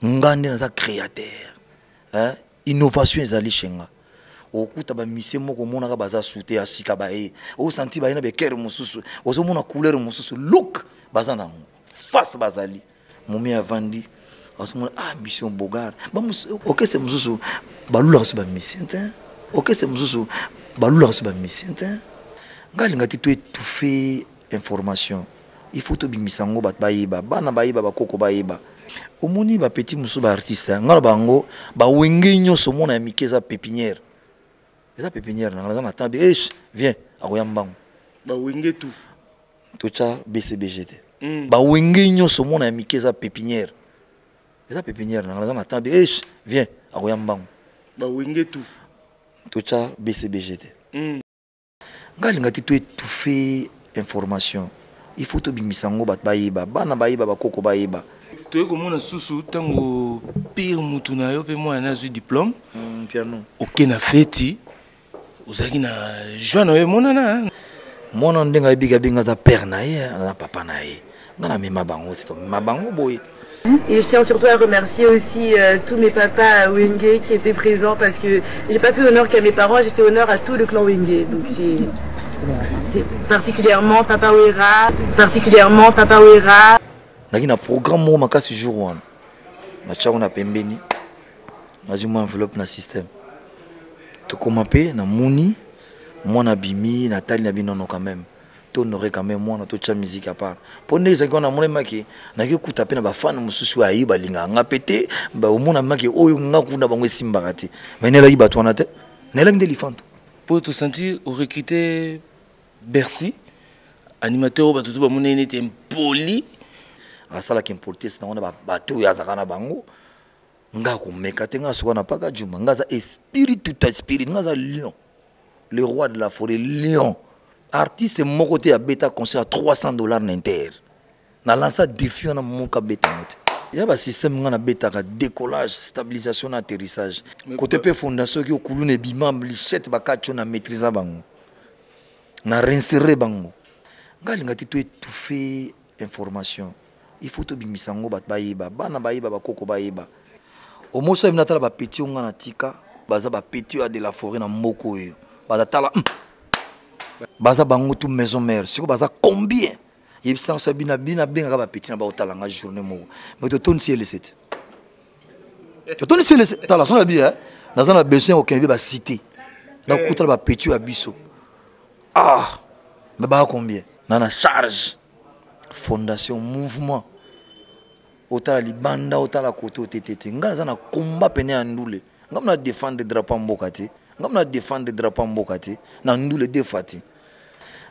Nga nde naza créateur, hein? Innovation ezali chez nga. Okuta bamisie moko omonaka baza sute ya sika, baye osanti baye na bekere mosusu, ozomona couleur mosusu, look baza nango face, bazali momi avandi, azomona ah mission bogar. Orchestre mosusu balulaka so bamisien te, orchestre mosusu balulaka so bamisien te. Ngai alinga te to étouffe information, il faut tobimisa yango, bato bayeba, bana bayeba, bakoko bayeba. Omoni bapetit mosusu, baartiste ngai na bango bawenge nyonso, omona ya mike eza pépinière, eza pépinière nanga. Naza na temps, eh viens, akoya mbango. Bawenge tout. Totya BCBG te. Bawenge nyonso, omona ya mike eza pépinière, eza pépinière nanga. Naza na temps, eh viens, akoya mbango. Bawenge tout. Totya BCBG te. Ngai alinga te to étouffe information, il faut tobimisa yango, bato bayeba, bana bayeba, bakoko bayeba. Toyei komona susu ntango pire mutu na yo mpe mwana azwi diplôme. Piano. Oke na feti, ozalaki na joie na yo emonana. Mwana ndenge ayebiki, abengi aza père na ye, aza papa na ye. Ngai namema bango ti tomema bango boye. Et je tiens surtout à remercier aussi tous mes papas Wenge qui étaient présents parce que j'ai pas fait honneur qu'à mes parents, j'ai fait honneur à tout le clan Wenge. Donc c'est particulièrement Papa Wera, particulièrement Papa Wera. Naki na programme moko makasi jour wana, natiango na pembeni, nazwi mwa enveloppe na système, tokoma mpe namoni mwana abimi, natali na binono quand même, tohonore quand même mwana, totya musique à part, mpo nde ezalaki wana. Namoni maki naki kuta mpe na bafane mosusu oyo aye balingaka nga mpe te, omona maki oyo nga kuna bango esimbaka te, mai nayelaki bato wana te, nayelaki nde lifanto. Mpo tosentir orecrute Bercy, animateur oyo bato to bamoni ye neti impoli. Asalaki impolitesse nango na bato oyo azalaka na bango. Nga komeka te, nga soka na paka juma, nga aza esprit, tout esprit, nga aza lion, le roi de la forêt, lion. Artiste moko te abeta concert ya 300 $ na inter. Na lança défi wana, moko abeta yango te. Ya basystème nga nabetaka décollage, stabilisation na atterrissage, côté mpe fondation oki okulu na ebima lichette bakati oyo na maîtrise bango, na réinsérer bango. Nga alinga te to étouffe information, il faut tobimisa yango, bato bayeba, bana bayeba, bakoko bayeba. Omoso oyebi, natala bapetit oyo nga na tika, baza bapetit oyo ya de la forêt na mboka oyo, baza tala, baza bango tout maison mère. Sikoyo baza combien? Yebisanga so bina bina abengaka bapetit na baotala nga journée moko, mais totondisi elese te, totondisi elese. Tala so na bi, naza na besoin ya kokende mpe bacité, nakutala bapetit ya biso. Ah, mais baka combien na charge fondation mouvement? Otala libanda, otala kote otete te. Ngai naza na komba pene ya ndule, ngai na défendre drapeau ya mboka te, ngai na défendre drapeau ya mboka te na ndule deux fois te.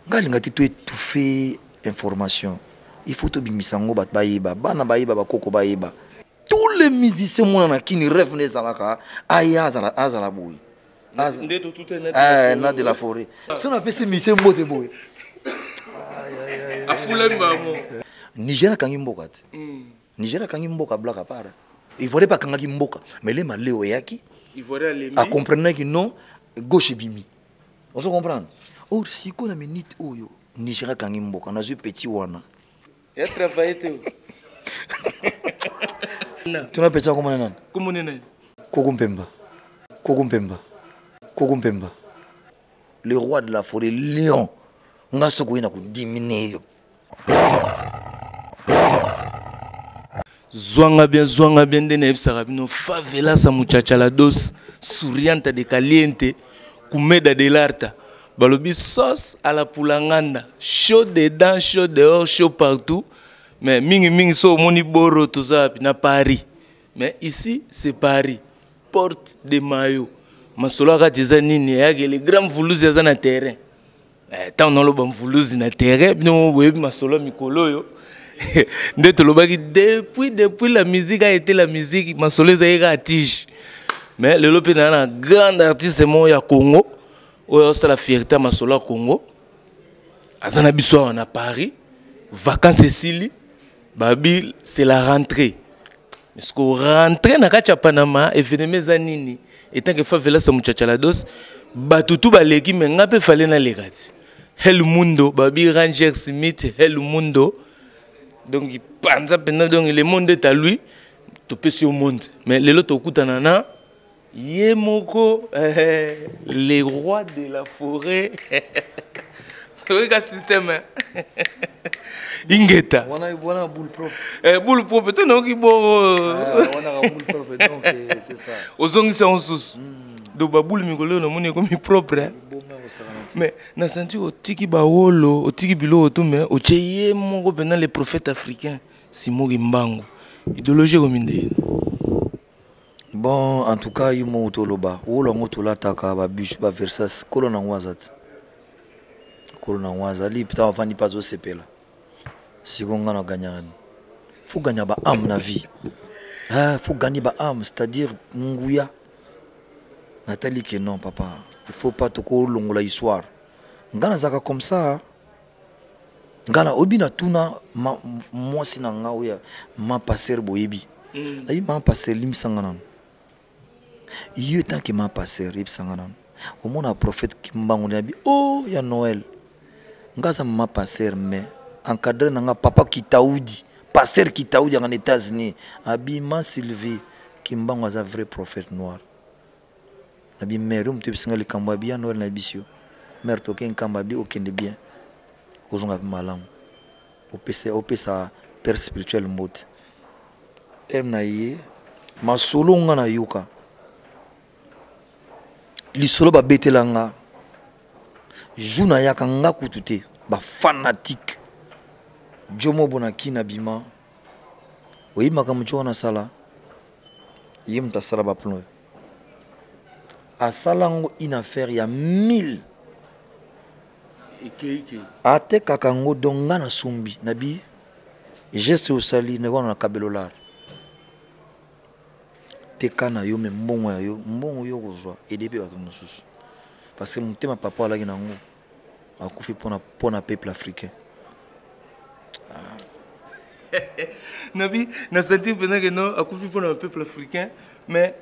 Ngai alinga te to étouffe information, il faut tobimisa yango, bato bayeba, bana bayeba, bakoko bayeba. Tous les musiciens mona na kini, rêve nde ezalaka aya azala boye na de la forêt. So napesi musicien mbote boye. Afulami bango. Niger akangi mboka te. Niger akangi mboka, blague à part, Ivoire mpe akangaki mboka, mais le maleo eyaki, acomprenaki non, gauche ebimi, ozo comprendre. Or sikoyo na minute oyo Niger akangi mboka, nazwi petit wana. Ya travaille te. Tuna petit akomona nani? Komone nani? Koko Mpemba, Koko Mpemba, Koko Mpemba, le roi de la forêt, lion. Nga soki oye na kodimine yo. Zwanga bien, zwanga bien. Nde nayebisaka bino, favelasa muchacha la dos souriante de caliente kumeda de l'arta, balobi sauce à la pulanganda, chaud dedans, chaud dehors, chaud partout. Mais mingi mingi so omoni boro, toza wapi? Na Paris. Mais ici c'est Paris, porte de mayo. Masolo akati eza nini? Eyaki le grand mvuluzi aza na terrain. Ntango naloba mvuluzi na terrain, bino boyebi masolo ya mikolo oyo nde tolobaki depuis la musique a été la musique. Masolo ezalaki kaka tige, mais lelo mpe naa na grande artiste moko ya Congo oyo azosala fierté ya masolo ya Congo. Aza na biso awa na Paris. Vacances esili, babi c'est la rentrée. Parce que rentrée na kati ya Panama, événement eza nini? Etant que favelasa muchachalados, bato tu baleki, me nga mpe fale naleka ti Hel Mundo, babi Ranger Smith Hel Mundo. Donc panza mpenza, donc le monde est à lui. Topesi yo monde, mais lelo tokutana na ye moko, le roi de la forêt. Toyeka système, hein. Ingeta. Wana wana boule propre. Eh, boule propre to nayoki bongo. Ah, wana boule propre, donc c'est ça. Ozongisa yango susu. Donc baboule mikolo oyo namoni ekomi propre, hein. Mais na senti otiki bawolo, otiki biloko tu, mais otie ye moko mpena le prophète africain Simon Kimbangu. Idéologie ekomi ndenge? Bon, en tout cas, yo moko toloba wolo yango tolataka babijou baversas, kolo nango aza te, kolo nango azali putain, avandi mpe azosepela. Sikoyo nga na gagnaka nini? Faut gagner ba âme na vie. Ah, faut gagner ba âme, c'est-à-dire nguya. Natali ke non papa, il faut pas tokolongola histoire. Nga nazalaka comme ça. Nga na oyebi, natuna mwasi na nga oyo ma passer, boyebi. Nayebi ma passer, limbisanga nano yo tant que ma passer, yebisanga nano, omona prophète Kimbangu? Nayebi o oh, ya Noël. Nga aza mama passer, mais encadré na nga papa Kitaudi, passer Kitaudi yanga na États-Unis, abima Sylvie Kimbangu aza vrai prophète noir. Nabi mare, yo moto yebisinga likambo abi ya Noël, nayebisi yo mare, toke nkamba, abi okende bien, ozonga mpe malamu, opesa opesa père spirituel mbote. Ere na ye masolo nga nayoka lisolo babetela nga jour nayaka nga kutu te, bafanatique jomo bonaki na bima. Oyebi makambo ti wana asala, ye moto asala baplan oyo, asala yango une affaire ya 1000, atekaka yango. Donc nga nasombi, nabi geste osali wana na kabelo lar teka na yo, me mbongo ya yo, mbongo yo kozwa ede mpe bato mosusu, parce que motema papa alaki nango, akufi mpona peuple africain. Nabi nasentir mpenza ke no akufi mpona peuple africain. Mais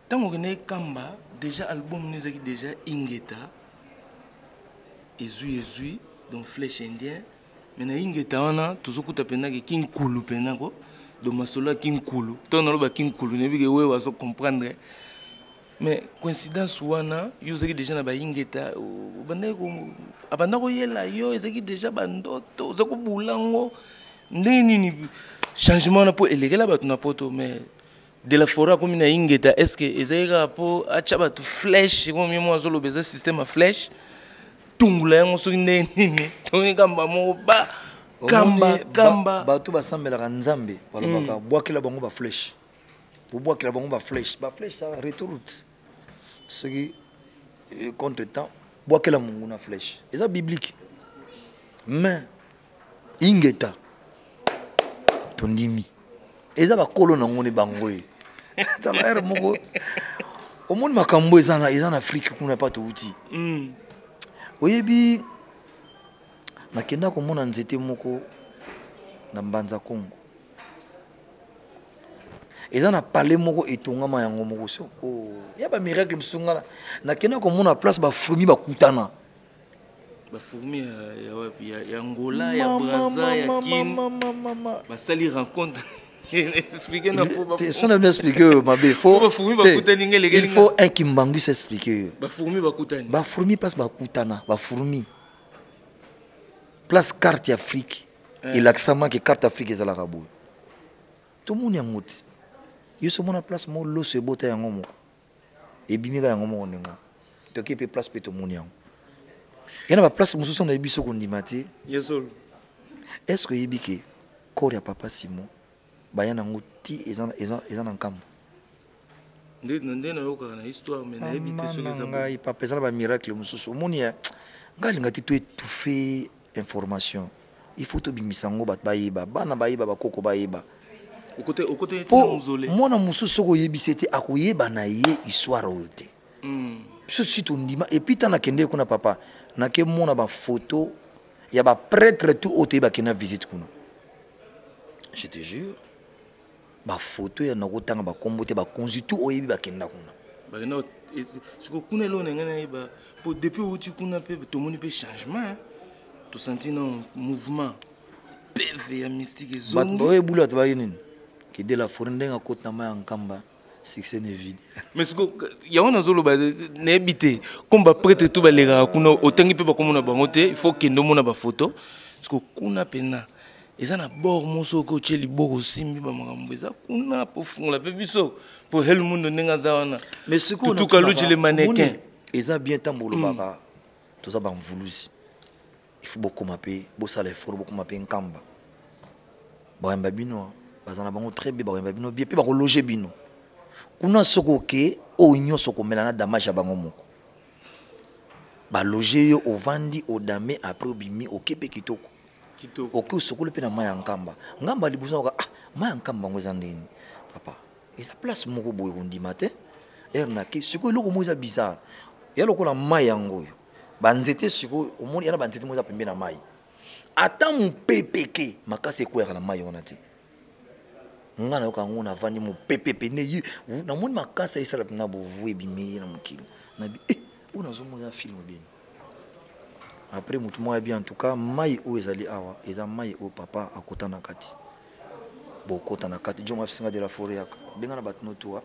ntango okende ekamba, déjà album no ezalaki déjà Ingeta, ezwi ezwi donc flèche indien. Mais na Ingeta wana tozokuta mpenza ke kinkulu mpenza ko, donc masolo ya kinkulu to naloba kinkulu, nayebi ke wewe azo comprendre. Mais coïncidence wana, yo ozalaki déjà na baingeta, abanda koyela yo, ezalaki déjà bandoto oza kobula yango ndenge nini? Changement wana mpo elekela bato na poto, mais de la forêt akomi na Ingeta, est ce que ezalaki kaka mpo atya bato flèche komi mo azoloba eza système ya flèche tungula yango soki ndenge nini? Tomi kamba moko ba kamba kamba. Bato basambelaka Nzambe balobaka bwakela bango baflèche, bobwakela bango baflèche, baflèche ya retour soki contre temps, bwakela mongu na flèche, eza biblique. Mais Ingeta tondimi eza bakolo nango nde bango ye. Tala ere moko omoni makambo eza na Afrique kuna pa touti. Oyebi, nakenda komona nzete moko na Mbanza Kongo, eza na palais moko etongama yango moko soko ya bamiracle mosusu. Nga nakenda komona place bafourmi bakutana. Bafourmi ya Ngola, ya Braza, ya Kin basali rencontre. Expliquer na so na bino, expliquer oyo mabe. Bafourmi bakutani nge. Il faut un kimbangu s'expliquer oyo. Bafourmi bakutani. Bafourmi place bakutana, bafourmi place carte ya Afrique elakisamaki, carte Afrique ezalaka boye, tomoni yango te. Yo so omona place moko loso ebota yango moko, ebimika yango moko ndenge wana, toki mpe place mpe tomoni yango ya na baplace mosusu nayebi biso kondima te. Yesolo. Est ce que oyebi ke corps ya papa Simon baya nango ti eza na nkambo? Nde nayokaka na histoire, mais nayebi te soki eza. Ngai papa, eza na bamiracle mosusu. Omoni ya ngai alinga te to étouffe information, il faut tobimisa yango, bato bayeba, bana bayeba, bakoko bayeba. Po mwana mosusu soki oyebisi ete akoyeba na ye histoire oyo te. Biso si tondima. Et puis ntango nakende kuna papa, nakemona bafoto ya baprêtre tout oyo toyebaki na visite kuna, je te jure, bafoto ya nakotanga bakombo te, bakonzi tout oyebi bakenda kuna. Bakenda siko kuna. Eloko na ngai nayeba, po depuis outi kuna mpe tomoni mpe changement, tosanti na mouvement peve ya mystique ezongi. Oyo ebulu bato bayi nini? Ke de la forêt ndenge akoti na mai ya Nkamba, succès ne vide. Mais siko yango nazoloba, nayebi te comme baprêtre to balekaka kuna, otangi mpe bakomona bango te, il faut kende omona bafoto. Siko kuna mpena eza na bord moko, soki otie liboko, osimbi bamakambo eza kuna mpo fungola mpe biso mpo hel mundo ndenge aza wana. Mais sikoyo Tutuka Luji le mannequin. Eza bien ntango olobaka toza bamvuluzi, il faut bokoma mpe bosala effort, bokoma mpe Nkamba, bayamba bino, baza na bango très bien, bakoyamba bino bien mpe bakologe bino kuna. Soki oke, oyo nyonso komela na damage ya bango moko, baloge yo, ovandi, odame, après obimi, oke mpe kitoko. Kitoko. Oke, osokoli mpe na mai ya Nkamba. Ngamba liboso nakoka, ah, mai ya Nkamba yango eza ndeni, papa, eza place moko boye kondima te. Ere nake sikoyo, eloko moko eza bizarre ya lokola mai yango oyo, banzete sikoyo omoni ya na banzete moko eza pembe na mai, ata mopepe ke makasi ekweyaka na mai wana te. Nga nayoka yango, navandi, mopepe pene ye, namoni makasi esala mpena bovu ebimi ye na mokili. Nabi eh, oyo nazomona eza film bino. Après motu moko ayebi, en tout cas mai oyo ezali awa eza mai oyo papa akota na kati. Bokota na kati, joma abisinga de la forêt, yaka benga na bato notuwa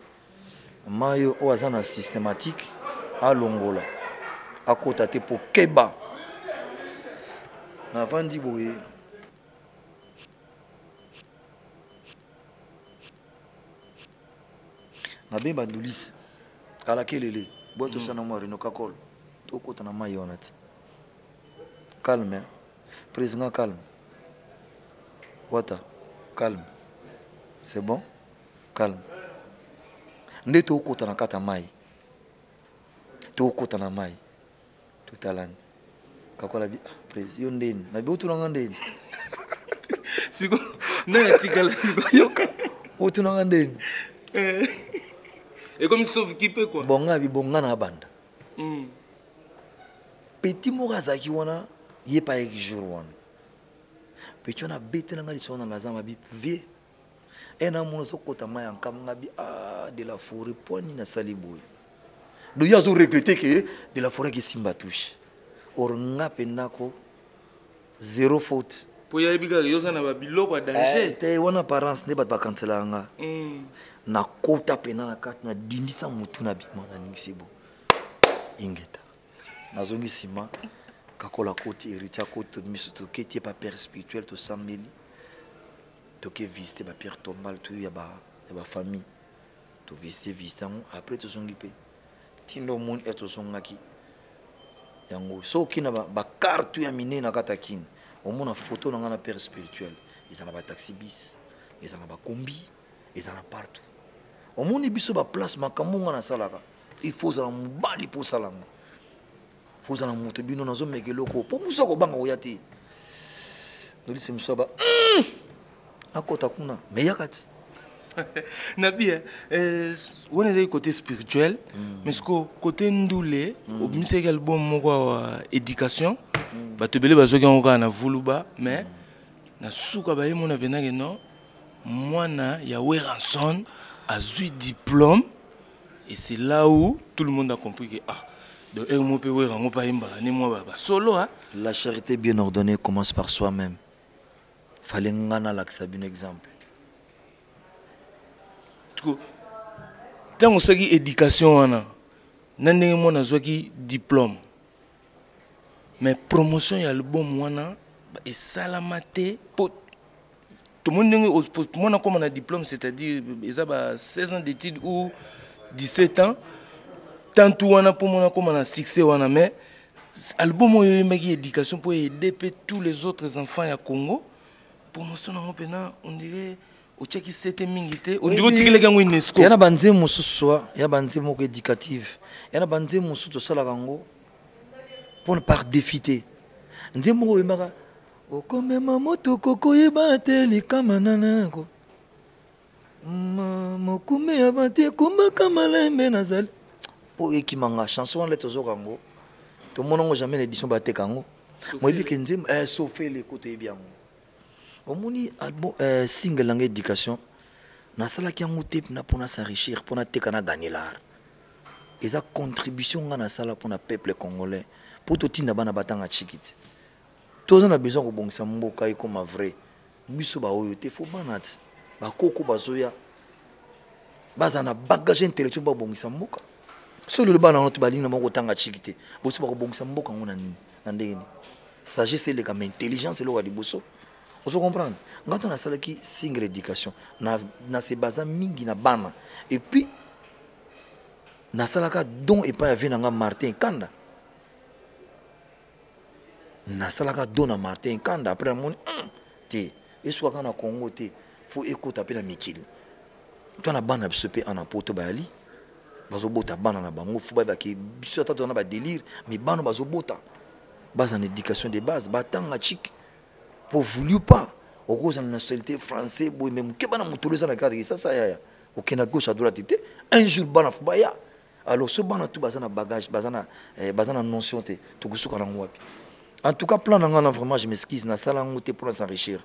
mai oyo aza na systématique, alongola, akota te po keba. Navandi boye, nabengi bandulisi alakelele boya, tosala mwa reno kakol, tokota na mai wana ti calme, président calme, wata calme, c'est bon, calme. Nde tokota na kati ya mai, tokota na mai, totalani, kakola bi, ah, prés yo ndeni nabi otunanga ndeni. Siko nani atikala? Yoka, otunanga ndeni. Ekomi sauve qui peut quoi. Bon, nga bi bon, nga na banda. Petit moko azalaki wana, ye pa ayeki jour wana. Petit wana abetelanga lisolo na lazama bi vie e namona ozokota mai ya Nkamba. Nga bi, ah, de la forêt, po nini asali boye? Donc ye azoregrete ke de la forêt akisimba touche, or nga mpenza ko zéro faute. Po yayebi kaka yo oza na babiloko ya danger. Te, wana apparence nde bato bakanselaka nga. Nakota mpena na kati, nadindisa motu, na bima, naningisi bo ingeta, nazongi nsima, kakola koti, héritier akoti, miso toketi ye pa père spirituel, tosambeli, toke visite bapierre tombale to ya bafamille, tovisite visite yango, après tozongi mpe ntinda omoni ere tozongaki yango. So oki na bacarte ya minene na kati ya Kini, omona photo na ngai na père spirituel, eza na bataxi bis, eza na bakombi, eza na partout. Omoni biso baplace, makambo nga nasalaka, il faut ozala mobali mpo osala yango, faut ozala moto. Bino nazomeka eloko mpo mosu akobanga koya te, nolisi mosu aba nakota kuna, me yaka ti. Nabi wana ezali côté spirituel, mais siko côté ndule, obimisaki album moko awa, éducation, bato ebele bazwaki yango kaka na vuluba, mais na suka bayemona mpenzake non, mwana ya Werrason azwi diplôme, et c'est là où tout le monde a compris que ah, donc ere mo mpe Wera yango mpe ayembaka ne mwa basolo. La charité bien ordonnée commence par soi-même. Fallait nga nalakisa bino exemple. Ntango soki éducation wana na ndenge mwana azwaki diplôme, mais promotion ya album wana esalama te, po tomoni ndenge mwana akóma na diplôme, c'est-à-dire eza ba 16 ans d'études ou 17 ans, tantu wana mpo mwana akóma na succès wana. Mais album oyo oyembaki éducation mpo aider mpe tous les autres enfants ya Congo, promotion nango mpena on dirait otiaki sete mingi te, on dirait otikelaki yango UNESCO. Ya na banzembo mosusu, ya banzembo moko éducative, ya na banzembo mosusu tosalaka yango mpona par défi te. Nzembo moko oyembaka, okomema motuko koyeba te likama nananako mokumbi ya bati ekumbaka malembe, nazali mpo ekimanga. Chanson wana tozoka yango, tomona yango jamais na édition, bateka yango, moyebi ke nzembo sofele ko toyebi yango. Omoni album, single nanga éducation, nasalaki yango te mpena mpona s'enrichir, mpona teka na gagner l'art. Eza contribution nga nasala mpona peuple congolais, mpo totinda bana batanga chiki te. Toza na besoin kobongisa mboka ekoma vrai, biso baoyo te, fo bana ti. Bakoko bazoya baza na bagage intellectuel, babongisa mboka. So lelo bana wana to balingi na bango kotanga chiki te, bosi bakobongisa mboka yango na nini, na ndenge nini? Sagesse eleka, ma intelligence eloko ya liboso. Ozo comprendre nga? To nasalaki single éducation na se baza mingi na bana, et puis nasalaka don epai ya vie na nga Martin Kanda. Nasalaka don na Martin Kanda. Après namoni te esukaka na Congo te, fo ekota mpe na mikili. To na bana biso mpe ana poto bayali bazobota bana na bango, fo bayebaki biso ata toza na badélire, mais bana bazobota baza na éducation de base, batanga chik po voulu pas. Okozala na nationalité français boye, mais moke bana motolo eza na kati kisasa yaya, okenda gauche à droite te. Un jour bana fo baya. Alors so bana tu baza na bagage, baza na notion te, tokosuka nango wapi? En tout cas, plan na nga na, vraiment je m'excuse, nasala yango te mpona s'enrichir,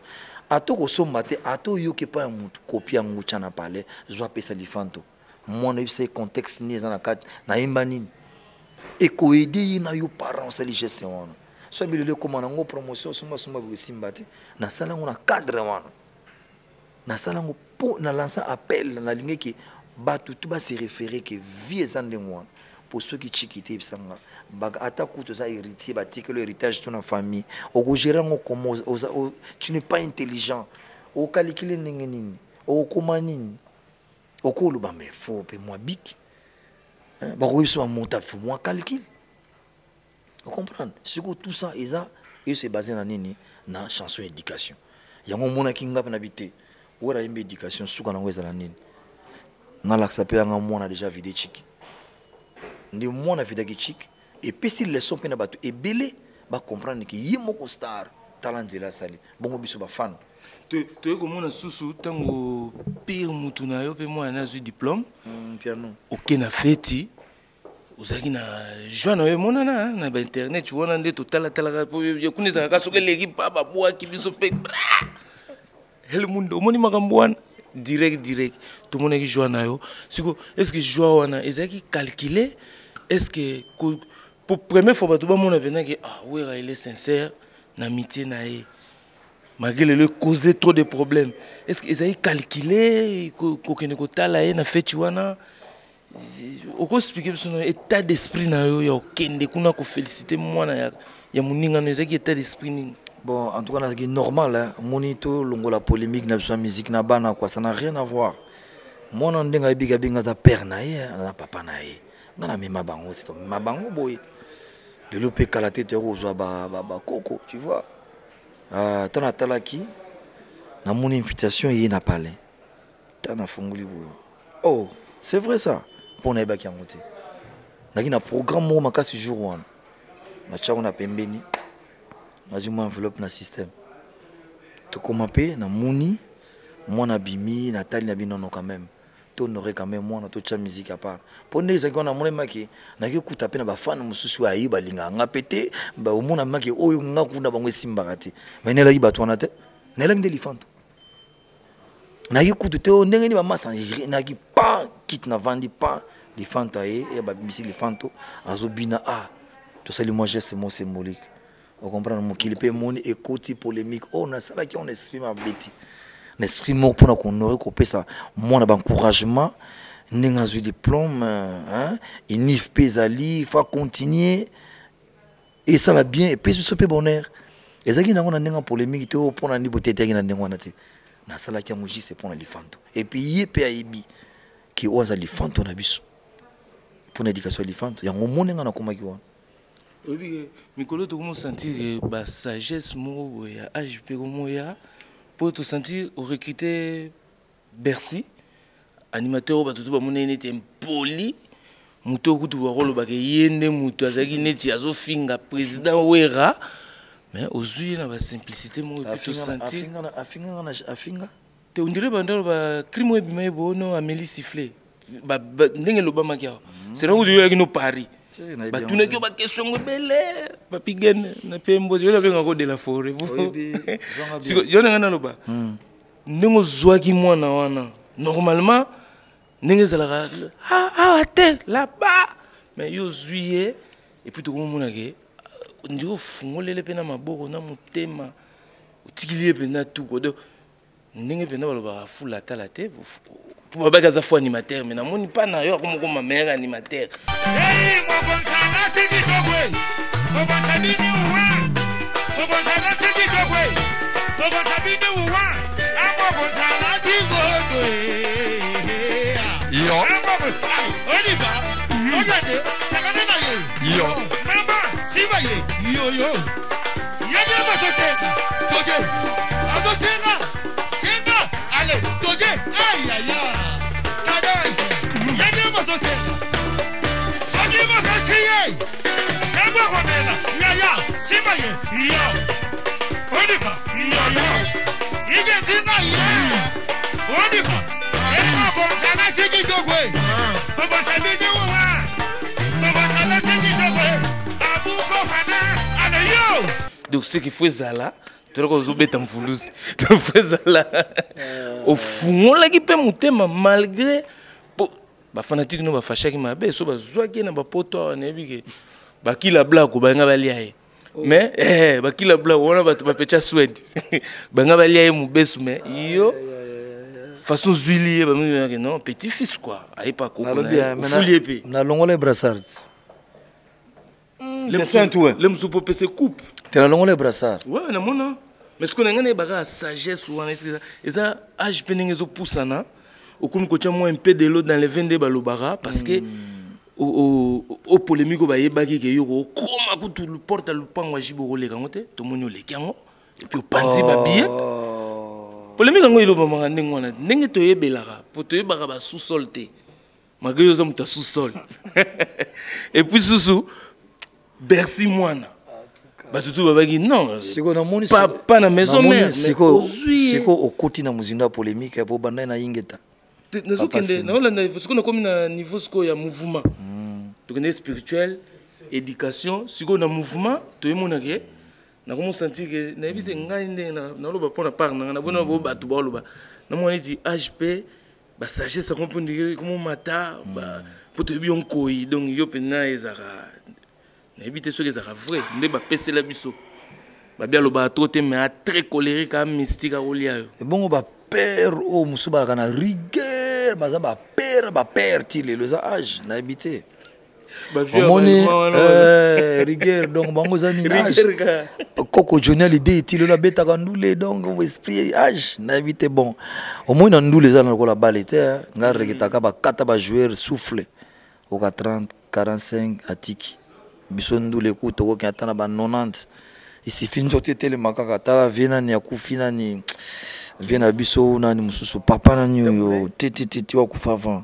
ata kosomba te, ata oyoki epai ya motu, kopi yango, tya na palais, zwa, apesa lifanto mwana, oyebisa ye contexte nini eza na kati, nayemba nini, ekoaider ye na yo parent. Osali geste wana, so bilelo ekóma nango promotion, sombasomba, bokesimba te. Nasala yango na cadre wana, nasala yango mpo na lancer appel. Nalingaki bato tu base référer ke vie eza ndenge wana, po soki chiki te, ebisanga ata kutu oza héritier, batikeli héritage to na famille, okogérer yango komo? Tu n'es pas intelligent, okalikile ndenge nini? Okokoma nini? Okoloba mais faut mpe mwa bik bakoki biso bamonta, faut mwa calcul, ocomprendre. Sikoyo tout ça eza ese basé na nini? Na chanson éducation. Yango omonaki nga mpe na bi te wera yembi éducation, suka nango ezala nini? Nalakisa mpe yanga mwana déjà vide chiki, nde mwana vidaki chiki, epesi leçon mpe na bato ebele bacomprendre ke ye moko star, tala nzela asali bongo, biso bafana. Toye komona susu ntango pire mutu na yo mpe mwana azwi diplôme. Piano. Oke na feti, ozalaki na joie na yo, emonana na bainternet wana nde totalatalaka kuna, ezalaka soki eleki pa babwaki biso mpe hele mundu. Omoni makambo wana direct direct, tomonaki joie na yo. Siko est ce que joie wana ezalaki calculé? Est ce que pour première fois bato bamona mpenza ke ah, Wera il est sincère na amitié na ye, malgré lelo causer trop de problèmes? Est ce que ezalaki calculé kokende kotala ye na feti wana? Okoexpliquer biso na état d'esprit na yo ya okende kuna koféliciter mwana ya moninga no, ezalaki état d'esprit nini? Bon, en tout cas nazalaki normal, hein. Omoni, tolongola polémique na biso ya musique na bana quoi, ça n'a rien à voir. Mwana ndenge ayebiki, abenga aza père na ye, aza papa na ye. Nga namema bango ti tomema bango boye. Lelo mpe kala te toya kozwa bakoko, tu vois. Ntango natalaki, namoni invitation ye na palais, ntango nafungoli boye, oh, c'est vrai ça, mpo nayebaki yango te. Naki na programme moko makasi jour wana, natiango na pembeni, nazwi mwa enveloppe na système, tokoma mpe namoni mwana abimi, natali na binono quand même, tohonorer quand même mwana, totya musique à part, mpo nde ezalaki wana. Namoni maki naki kuta mpe na bafane mosusu oyo ayi balingaka nga mpe te, omona maki oyo nga kuna bango esimbaka te, mai nayelaki bato wana te, nayelaki nde lifanto. Nayaki kutu te oyo ndenge nini bamasa, nayaki pan kite, navandi pan lifanto aye, ya babimisi lifanto azobina. Ah, tosali mwa geste mo symbolique, ocomprendre. Mokili mpe emoni, ekoti polémique oyo nasalaki on esprit mabe te, na esprit moko mpona kohonorer, kopesa mwana baencouragement ndenge azwi diplôme, hein? Unif mpe ezali fa continuer, esala bien, epesi biso mpe bonheur. Ezalaki nango na ndenge ya polémique te oyo mpona ndi botetaki na ndenge wana te. Nasalaki yango juste mpona lifanto, et puis ye mpe ayebi ke oyo aza lifanto na biso, mpona éducation ya lifanto. Yango omoni nga nakomaki wana. Oyebi ke mikolo tokomosentir basagesse moko boye ya age mpe komoya, mpo tosentir orecruter Bercy, animateur oyo bato to bamoni ye neti impoli, moto oyo kutu bakolobaka ye nde moto azalaki neti azofinga président Wera, mais ozwi ye na basimplicité moko, et puis tosentir Afinga? Te, ondire banda bacrime oyo ebima ye bono ameli sifflet, ndenge elobamaki awa, sena kutu yoyaki no Paris, batunaki yo baquestion ngo ebele, bapigene na pembo yo nabengako de la forêt. Yo ndenge naloba, ndenge ozwaki mwana wana, normalement ndenge ezalaka awa te, là-bas, mais yo ozwi ye, et puis tokomomona ke ndenge ofungolele mpe na maboko na motema, otikili ye mpenza tuko. Donc Ndenge mpenza balobaka fula atala te mpo babaki aza fo animateur, mais namoni mpa na yo akoma koma meilleur animateur. Yo. Yo. Mama, Simba ye. Yo yo. Donc ce qu'il faut ezala tolaka ozobeta mvuluzi, donc faut ezala ofungolaki mpe motema malgré po bafanatike no bafashaki mabe so bazwaki ye na bapoto awa, nayebi ke bakila blako balinga balia ye, mais bakila blako wana bato bapetya Swede banga balia ye mobesu, mais yo façon zwili ye bamiyaki non petit fils quoi, ayepa koko ofuli ye mpe. Nalongola brassard. Le mosusu mpo opesa coupe. Te, nalongola brassard. Ouais, namona, mais sikoyo na ngai nayebaka sagesse wana eza age mpe ndenge ezopusana, okomi kotia mwa un peu de l'eau dans le vin nde balobaka, parce que o polémique oyo bayebaki ke yo okoma kutu porte ya lupango ya jibe okoleka yango te, tomoni oleki yango et puis opanzi babillet. Polémique yango elobamaka ndenge wana, ndenge toyebelaka po toyebaka basous-sol te, malgré yo oza moto ya sous-sol. Et puis susu Bercy mwana bato tu babaki non. Sikoyo namoni papa na maison mère. Sikoyo okoti na mozindo ya polémique po bandai na ingeta. Nazokende naolanda sikoyo, nakomi na niveau sikoyo ya mouvement. Tokende spirituel, éducation, sikoyo na mouvement toyemonake nakomo sentir ke nayebi te ngai ndenge naloba mpo na part nanga nabona bo bato baoloba namona neti hp basagesse yango mpo ndenge komomata mpo toyebi yo nkoi, donc yo mpenza ezalaka nayebi te soki ezalaka vrai nde bapesela biso babi alobaka trop te, mais a très colérique, a mystique, akolia yo. Ebongo bapère oyo mosusu balaka na rigueur, baza bapère bapère ti lelo, eza age, nayebi te. Omoni rigueur, donc bango eza nini? Age koko Johnny Hallyday ti lelo abetaka ndule, donc esprit age, nayebi te. Bon, omoni na ndule eza na lokola bale te, nga reketaka bakata bajoueur souffle oka 30 45 atiki biso ndule ku tokoki ata na ba 90, isifi nzoto etelema kaka. Tala vie nani akufi, nani vie na biso, nani mosusu, papa nani oyo tetititi wakufa avant,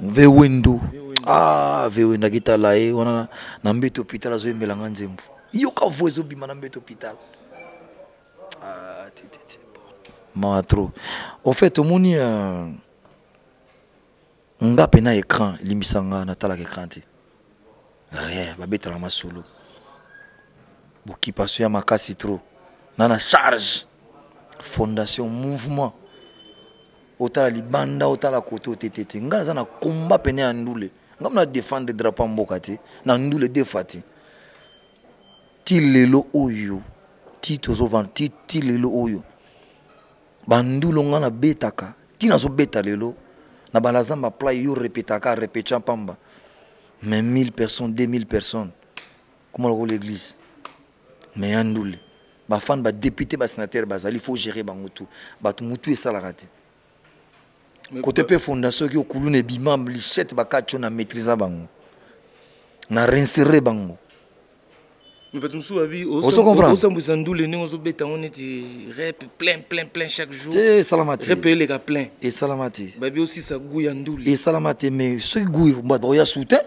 ve Wendo. Ah, ve Wendo akitala ye wana na mbeto hôpital, azoyembelanga nzembo, yoka vo ezobima na mbeto hôpital. Ah, tititi mawa trop. En fait omoni nga mpe na écran, elimbisa nga, natalaka écran te, rien, babetelaka masolo boccupation ya makasi trop na charge fondation mouvement, otala libanda, otala kote ote te. Nga naza na komba pene ya ndule, nga na défendre drapeau ya mboka te na ndule deux fois te ti lelo oyo, ti tozovanda ti lelo oyo bandulo nga nabetaka ti nazobeta lelo na balazamba plat yo répétaka répétition pamba, mais 1000 personnes, 2000 personnes comment lokola l'église, mais ya ndule bafan, badéputé, basénateur bazali, faut gérer bango tout, bato mutu esalaka te. Kote mpe fondation soki okuluna ebima lichette bakati yo na maîtrise bango na réinsérer bango. Mais bato mosusu babi Ozo comprendre? Osambwisa ndule ndenge ozobeta yango neti rep plein plein plein chaque jour. Te, esalama te. Rep eleka plein. Esalama te. Babi osisa goût ya ndule. Esalama te, mais soki goût bato bakoya soutien,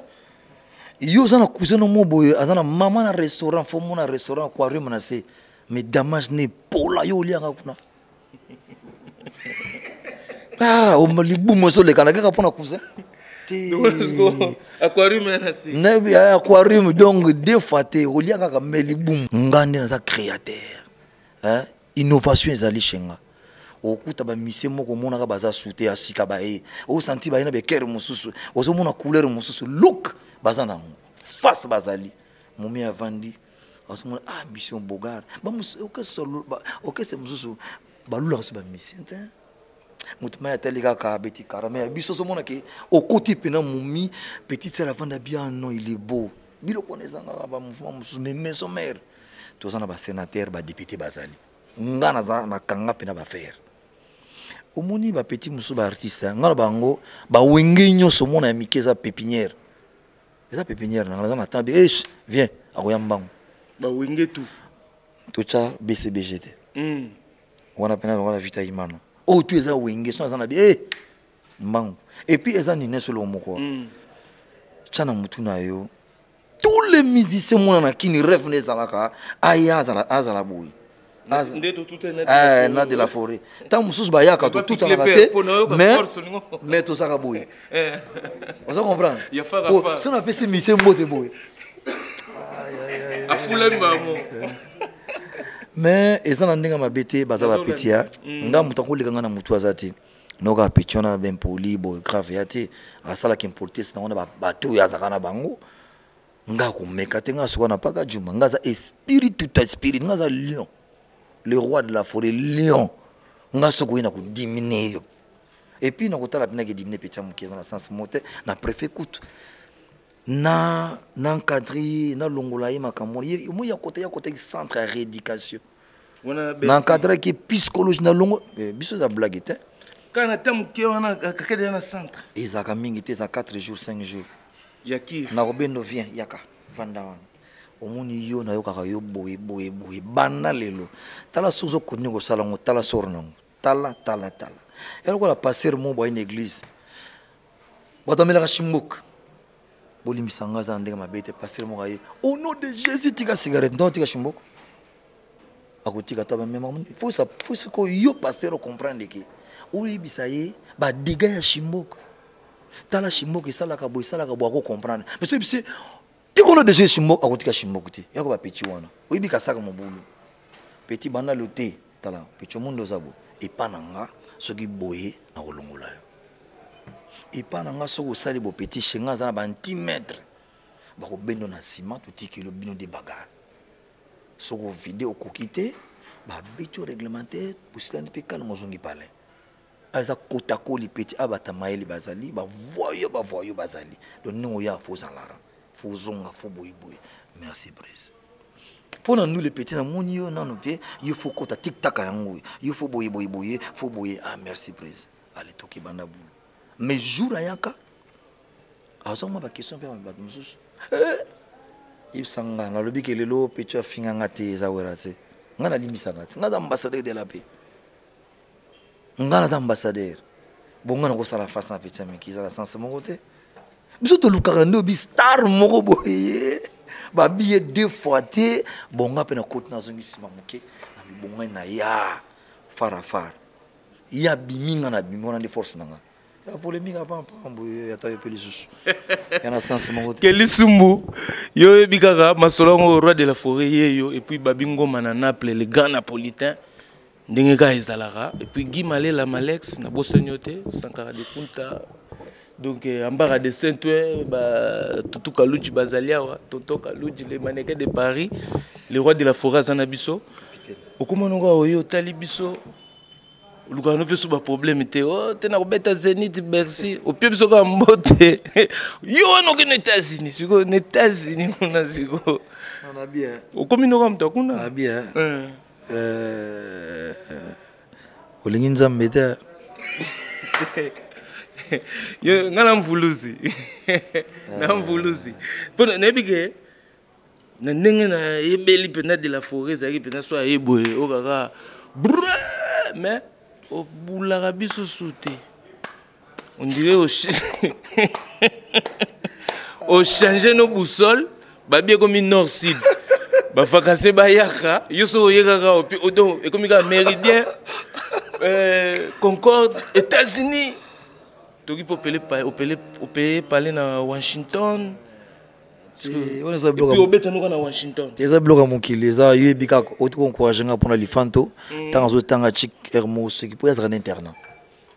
yo oza na cousin no mo boye aza na mama na restaurant, fo mona restaurant aquarium na se, mais damage ne epola yo olianga kuna. Ah, libumu ezolekana kaka mpona cousin te. Aquarium ya na se. Nayebi aquarium, donc deux fois te olia kaka me libumu. Nga nde naza créateur, hein? Innovation ezali chez nga, okuta bamisie moko omonaka baza sute ya sika, baye osanti baye na bekere mosusu, ozomona couleur mosusu, look baza nango face, bazali momi avandi, azomona ah mission bogar orchestre mosusu. Balulaka so bamusicien te. Moto mai atali kaka abeti kara, mais ya biso ozomona ke okoti mpena momi petite sœur avanda bien, non, il est beau. Biloko wana ezangaka bamouvement mosusu, mais maison mère toza na basénateur, badéputé bazali. Nga naza nakanga mpena bafere. Omoni bapetit mosusu, baartiste nga na bango bawenge nyonso, omona ya mike eza pépinière, eza pépinière nanga. Naza na temps, eh, viens, akoya mbango. Bawenge tout. Totya BCBG te. Wana mpena lokola vita imano oyo tu eza wenge so aza na bi e mbangu. Et puis eza nini solo moko. Tya na mutu na yo, tous les musiciens mona na kini, rêve nde ezalaka aya azala, azala boye. Nde totutana. Eh, na de la forêt, ntango mosusu bayaka, totutanaka te, mais tozalaka boye. Oza comprendre? Ya fara fara. So napesi musicien mbote boye. Afulami bango. Mais eza na ndenge mabe te, baza bapeti ya nga. Moto akoleka nga na motu aza te. Noka peti wana ben poli boye, grave ya te. Asalaki impolitesse nango na bato oyo azalaka na bango. Nga akomeka te. Nga soka na paka juma, nga aza esprit tout esprit, nga aza lion, le roi de la forêt, lion. Nga soki oye na kodimine yo, et puis na kotala mpena kedimine peti ya moke, eza na sens mo te. Na préfet kutu na encadre ye, nalongola ye makambo wana. Moi ya kota, ya kotaki centre ya rééducation. Wana. Na encadraki psychologie na longo. Biso eza blague te. Kaka na ta moke wana kakede na centre. Ezalaka mingi te, eza 4 jours, 5 jours. Ya kir. Nakobendo, viens, yaka, vanda wana. Omoni yo, nayokaka yo boye boye boye. Banda lelo, tala soki ozokontinue kosala yango, tala soro nango, tala tala tala. Ya lokola pasteur mo boye na église, bato amelaka shimboka. Bolimbisa nga, aza na ndenge mabe te. Pasteur moko aye: "Au nom de Jésus, tika cigarette." Ntongo tika shimboka, akotika ta bamema. Faut sikoyo yo pasteur ocomprendre ke oyebisa ye badégâts ya shimboka. Tala, shimboka esalaka boye, esalaka boye, akocomprendre. Mais soki bise tikono deja shimboka, akotika shimboka te. Yako bapeti wana, oyebi kasaka mobulu. Petit, banda lo te, tala petit, omondi oza boye epa na nga. Soki boye, nakolongola yo epa na nga. Soki osali bo, petit, chez nga aza na baantimètre, bakobendo na nsima, totikeli bino de bagarre. Soki ovide, okoki te, babeti yo réglementaire, bosilani mpe kalme, ozongi palais. Aza kotakoli petit abata mayele. Bazali bavoyo, bavoyo bazali. Donc ndenge oya, fo ozalara, fo ozonga, fo boyeboye. Merci brise mpo na nous le petit. Namoni yo nano mpe yo fo kota tiktaka yango, yo fo boye boye boye, fo boye. Ah, merci brise. Ale, toki banda bulu. Mais jour ayaka, azwanga baquestion mpe bato mosusu. Yebisa nga, nalobi ke lelo petit afinga nga te, eza wera te. Nga nalimbisaka te. Nga aza ambassadeur de la paix, nga naza ambassadeur. Bon, nga nakosala face na petit ya miki, eza na sens moko te. Biso tolukaka nde obi star moko boye, babiye deux fois te. Bon, nga mpe nakoti, nazongi nsima moke na mibongai na ya fara fara. Ye abimi, nga na abimi. Wana nde force na nga ya polémique apampambo ata yo mpe lisusu ya na sens moko te. Keli Sumbu, yo oyebi kaka masolo yango, roi de la forêt ye yo. Et puis Babi Ngoma na Naples, le grand napolitain, ndenge kaka ezalaka. Et puis Guy Malela Malex, nabosani yo te. Sankara de Kunta, donc Ambara de Saint-Ouen, ba Tutu Kaluji bazali awa, tonton Kaluji, le mannequin de Paris. Le roi de la forêt aza na biso. Okoma nongo oyo otali biso, olukaka no mpe so baproblème te. O te na kobeta Zénith, Bercy, opie biso kaka mbote. Yo wana okende États-Unis sikoyo, na États-Unis kuna sikoyo okomi noka moto akuna. Bien. Olingi Nzambe te. Yo nga na mvuluzi, na mvuluzi, mpo nayebi ke na ndenge nayebeli mpenza de la forêt ezalaki mpenza so aye boye, oyo kaka bre. Mais obulaka biso su te, on dirait ochange no boussole. Babi ekomi nord sud, bavacances bayaka yo soki oye kaka, donc ekomi kaka méridien, Concorde, États-Unis. Toki mpo opele pale na Washington, obetanoka na Washington. Eza biloko ya mokili, eza yo yebi kaka. Oti koencourage nga mpona lifanto. Ntango azotanga chik hermo, soki mpo azalaka na internat,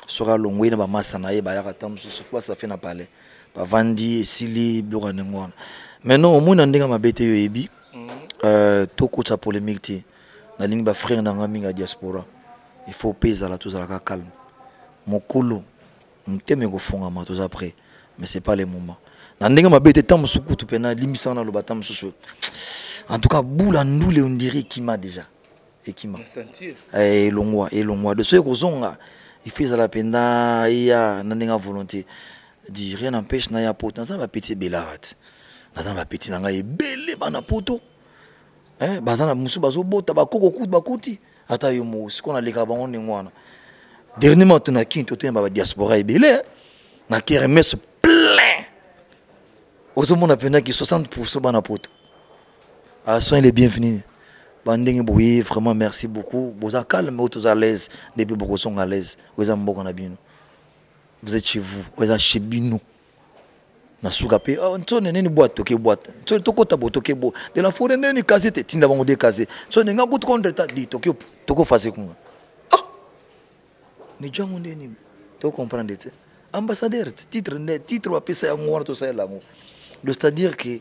soki alongwe na bamasa na ye, bayaka ta mosusu fo basafe na palais, bavandi, esili biloko ya ndenge wana. Mais non, omoni na ndenge mabe te. Yo oyebi, tokotisa polémique te. Nalingi bafrère na nga mingi ya diaspora. Il faut mpe ezala, tozalaka calme. Mokolo motema ekofungama, toza prêt, mais c'est pas le moment. Na ndenge mabe te, ntango mosusu kutu mpena limbisaka, naloba ntango mosusu. En tout cas, bula ndule, on dirait ekima déjà, ekima. Elongwa, elongwa de. Soki ekozonga, il faut ezala mpenza eya na ndenge ya volonté. Di rien n'empêche naya poto. Naza na bapeti ebele awa te, naza na bapeti na ngai ebele bana poto. Baza na mosusu bazobota bakoko kutu bakuti ata yo moko. Sikoyo nalekaka bango ndenge wana. Dernièrement to na Kini, totoyamba badiaspora ebele na kermesse plein. Ozomona mpenzaki 60 bana poto. Ah, soyez les bienvenus. Bandenge boye, vraiment merci beaucoup. Boza calme, oyo toza à l'aise depuis, bokozonga à l'aise. Oyo eza mboka na bino, vous êtes chez vous, oyo eza chez bino. Na suka mpe, oh, ntsone nini boîte, toke boîte, ntsone tokota bo, toke bo de la forêt nini kasi te, tinda bango de kasi ntsone nga kutu contre ta di toke tokofase kunga. Ah, mijango nde nini, tocomprendre te. Ambassadeur, titre nde titre bapesa yango wana, tosalela yango. Donc c'est à dire que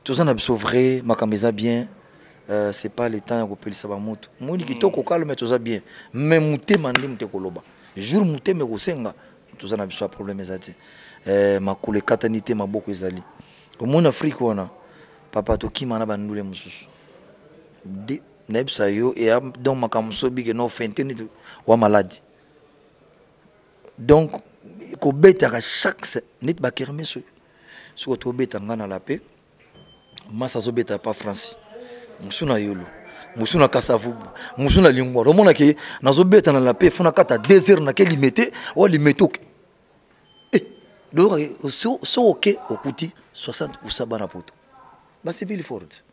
toza na biso vrai, makambo eza bien. C'est pas le temps ya kopelisa bamoto. Moni kitoko, calme, toza bien, mais motema nde moto ekoloba. Jour motema ekosenga, toza na biso ya problème eza te. Makolo ekatani te, maboko ezali. Omoni Afrique wana, papa, tokima na bandule mosusu. Nayebisa yo eya. Donc makambo mosusu obike no fente neti wa maladi. Donc kobetaka chaque neti bakermesse oyo, soki tobeta, nga na la paix, masa azobeta pa Franci, mosu na Yolo, mosu na Kasavubu, mosu na Lingwala. Omonake nazobeta na la paix, fo nakata 2 heures, nake Limete oa Limete oke. Donc so oke, okuti 60 bana poto basepeli fort,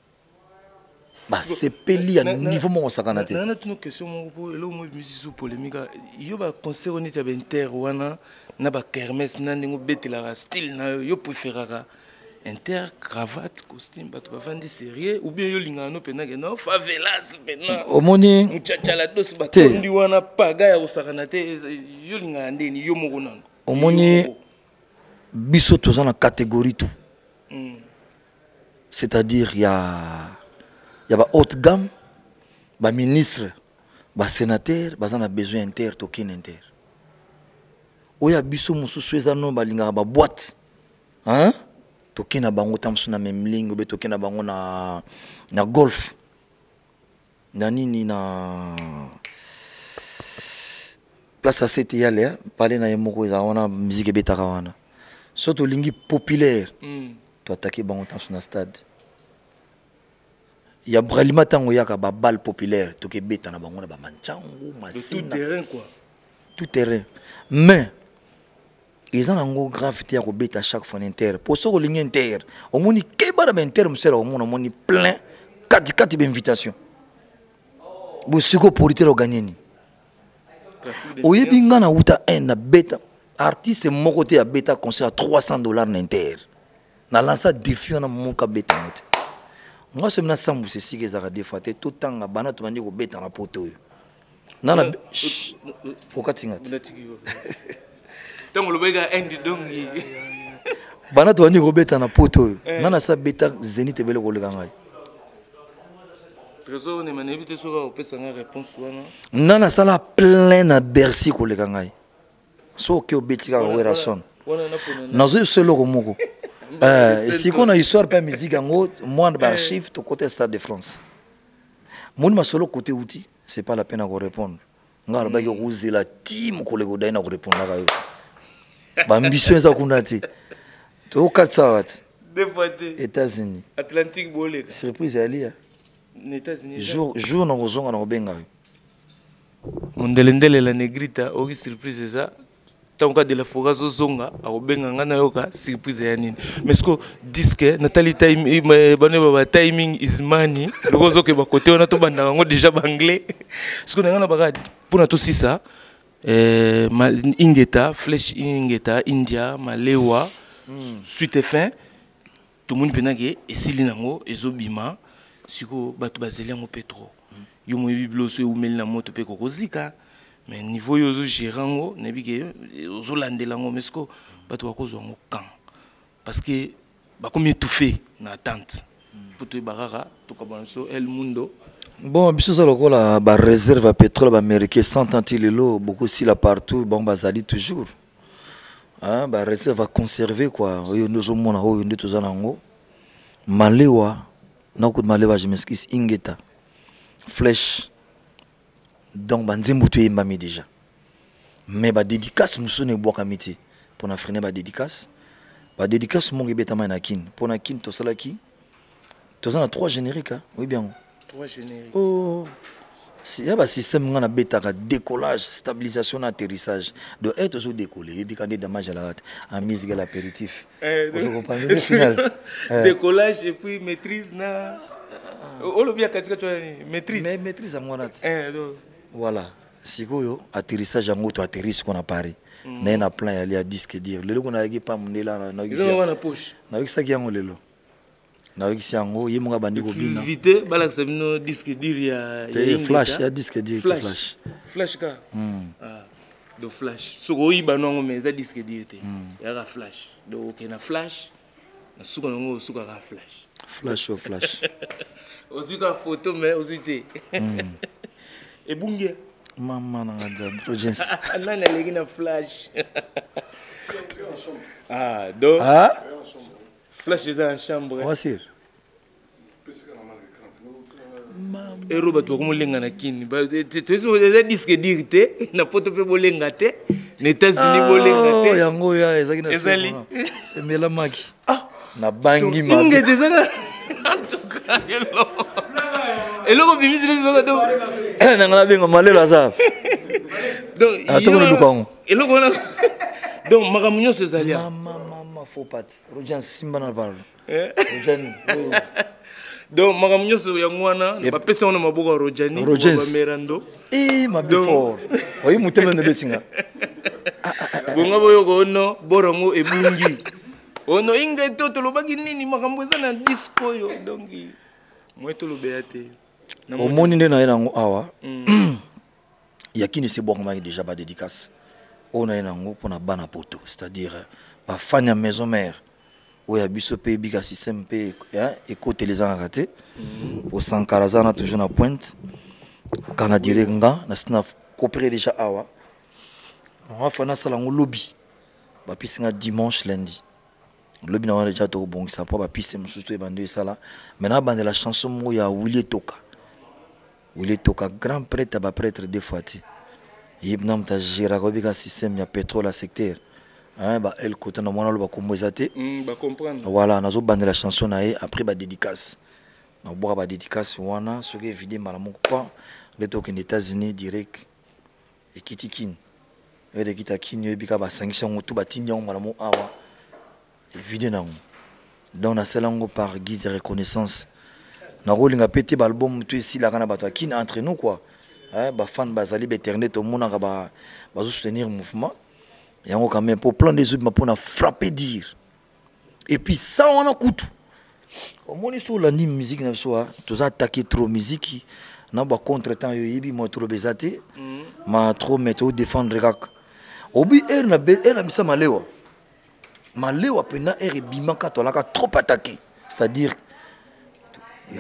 basepeli ya niveau moko osakana te. Nana tino question moko po eloko moko ebimisi su polémique. Yo, baconcert neti ya bainter wana na bakermesse, na ndenge obetelaka style na yo, yo préféraka inter, cravate, costume, bato bavandi sérieux, ou bien yo olingaka no mpenza ke no favelas mpena? Omoni. Muchachala dos, batondi wana, paga ya kosakana te. Yo olingaka ndeni yo moko nano? Omoni, biso toza na catégorie tout, c'est-à-dire ya ba haute gamme, baministre, basénateur baza na besoin inter, tokende inter. Oyo ya biso mosusu eza no balingaka baboîte, hein? Toke na bango ta mosusu na Memling, obe toke na bango na golf, na nini, na place asete yale pale na ye moko ezala wana, musique ebetaka wana. So tolingi populaire, toatake bango ta mosusu na stade ya Bralima. Ntango oyaka babal populaire, tokebeta na bango na bamanchangu masina, tout terrain quoi. Tout terrain, mais eza nango grave te ya kobeta chaque fois na inter. Po soki olingi inter, omoni keba na bainter mosusu omona, omoni plein katikati bainvitation. Bosiko producteur oganye nini? Oyebi nga na wuta 1 nabeta artiste moko te abeta concert ya 300 $ na inter. Na lansa défi wana, moko abeta yango te. Nga somi nasambwisa esika ezalaka deux fois te. Totanga bana, tobandi kobeta na poto oyo nana okatinga te. Ntango olobaki indi dongi. Bana tobandi kobeta na poto oyo, nana sa beta Zénith ebele koleka ngai. Trésor nema, nayebi te soki akopesa ngai réponse wana. Nga nasala plein na Bercy koleka ngai. So oke, obeti kaka Werrason. Nazoyebisa eloko moko sikoyo na histoire mpe ya musique yango, mwana baarchive. Tokota Stade de France, moni masolo kote euti, c'est pas la peine ya korépondre. Nga alobaki okozela ti mokolo ekodai na korépondaka yo. Baambition eza kuna te, tokatisa awa ti Deux fois te. États-Unis. Atlantique boleka. Surprise ya lia. Na États-Unis. Jour na kozonga, na kobenga yo. Mondelendele la negrita, oki surprise eza ntango ka de la forêt azozonga, akobenga ngai, nayoka surprise ya nini. Mais siko disque natali bano ba timing is money. Loko ozokeba kote wana, tobandaka yango déjà baanglais. Siko na ngai na baka mpona tosisa Ingeta flèche, Ingeta India Malewa, suite et fin. Tomoni mpena ke esili nango, ezobima sikoyo. Bato bazeli yango mpe trop. Yo moyebi biloso eumeli na moto mpe kokozika, mais niveau oyo ozogérer yango, nayebi ke ozolandela yango. Mais sikoyo bato bakozwa yango quand? Parce que bakomi étouffé na attente. Mpo toyeba kaka tokabwana biso El Mundo. Bon, biso oza lokola bareserve ya pétrole baaméricain 100 ans ti lelo bokosila partout, bango bazali toujours, hein, bareserve à conserver quoi. Oyo nde ozomona, oyo nde toza nango. Malewa nakuti malewa, je m'excuse, Ingeta, Flèche. Donc banzembo toyembami déjà, mais badédicace mosusu na ebwakami te mpona freine badédicace. Badédicace moko ebetama na Kine, mpona Kine tosalaki, toza na trois générique, oyebi yango? Trois générique. Oh. Ya basystème nga nabetaka décollage, stabilisation na atterrissage. Donc e tozodécolle, oyebika nde damage alaka te en musique, l'apéritif. Ozokomprendre final. Décollage et puis maîtrise na olobi ya katikati wana nini? Maîtrise. Mais maîtrise yango wana ti voilà. Sikoyo atterrissage yango, to atterrisse ko na Paris naye na plan yali ya disque dur. Lelo ko nayaki pa mondela, eza wana poche. Nayokisaki yango lelo, nayokisi yango, ye moko abandi kobina. Exclusivité, balakisa bino disque dur ya Te, Ingeta. Flash ya disque dur te. Flash. Flash. Flash ka. Ah, do flash soki oyiba nango, mais eza disque dur te, eyaka flash. Donc okende na flash, na suka nango osukaka flash. Flash o flash. Ozwi kaka photo, mais ozwi te, ebungi. Mama nanga Nzambe, Rogens. Nani aleki na flash? Ah, donc ah? Flash eza na chambre. Wasir. Ero bato bakomolenga na Kini. Eza disque dur te na Poto mpe bolenga te, na États-Unis bolenga Oh, te. Yango ya ezalaki na Ezali. emelamaki nabangi mabe. Ingete ezaka, en tout cas eloko eloko bimisili biso donc. Nanga nabenga malelo aza. Donc Ah, tokona luka yango. Eloko wana, donc makambo nyonso ezali awa. Mama, mama, faux pat, Rogens, simba na parle, Rogen. Donc makambo nyonso yango wana, bapesa yango na maboko ya Rojani. Rogens. Bamerando. Eh, mabe fort, oyi motema nde obetinga. Bonga boyoka ono boro yango ebungi, ono Ingeto tolobaki nini, makambo eza na disque oyo. Donc moye tolobela te. Omoni nde na ye nango awa yakini esi ebwakamaki déjà. Badédicace oyo na ye nango mpona bana Poto, c'est-à-dire bafani ya Maison Mère oyo ya biso mpe ebika système mpe ekotela ezangaka te. Po Sankara aza na toujours na pointe kana direct. Nga nasi na coopéré déjà awa, afa nasala yango lobi, bapesi nga dimanche, lundi, lobi na wana déjà tokobongisa mpo bapiste mosusu to ebandi esala. Maintenant abandela chanson moko ya Willie Toka. Willie Toka, grand prêtre ya baprêtre, deux fois te ye na moto agéraka, oyebika système ya pétrole ya secteur, ba El Kota na mwana aloba kombo eza te. Bacomprendre. Voilà, nazobandela chanson na ye. Après badédicace, nabwaka badédicace wana. Soki evide mbala moko pa nde tokende États-Unis direct. Ekiti Kini, oyo ekita Kini, oyebika basangisi yango tu, batindi yango mbala moko awa, evide nango. Donc nasala yango par guise de reconnaissance. Nakolinga mpe te baalbum to esilaka na bato ya Kini entre nous quoi. Bafan bazali baéternel, tomonaka bazosoutenir mouvement yango quand même, po plan des ezobima mpona frapper dire. Et puis sa wana kutu omoni so olandi musique na biso, toza attaqué trop musique na bacontre temps. Oyo oyebi mwa toloba eza te ma trop, mais todéfendre kaka. Obi ere na ere na bisa malewa, malewa mpena ere ebimaka, toalaka trop attaqué, c'est-à-dire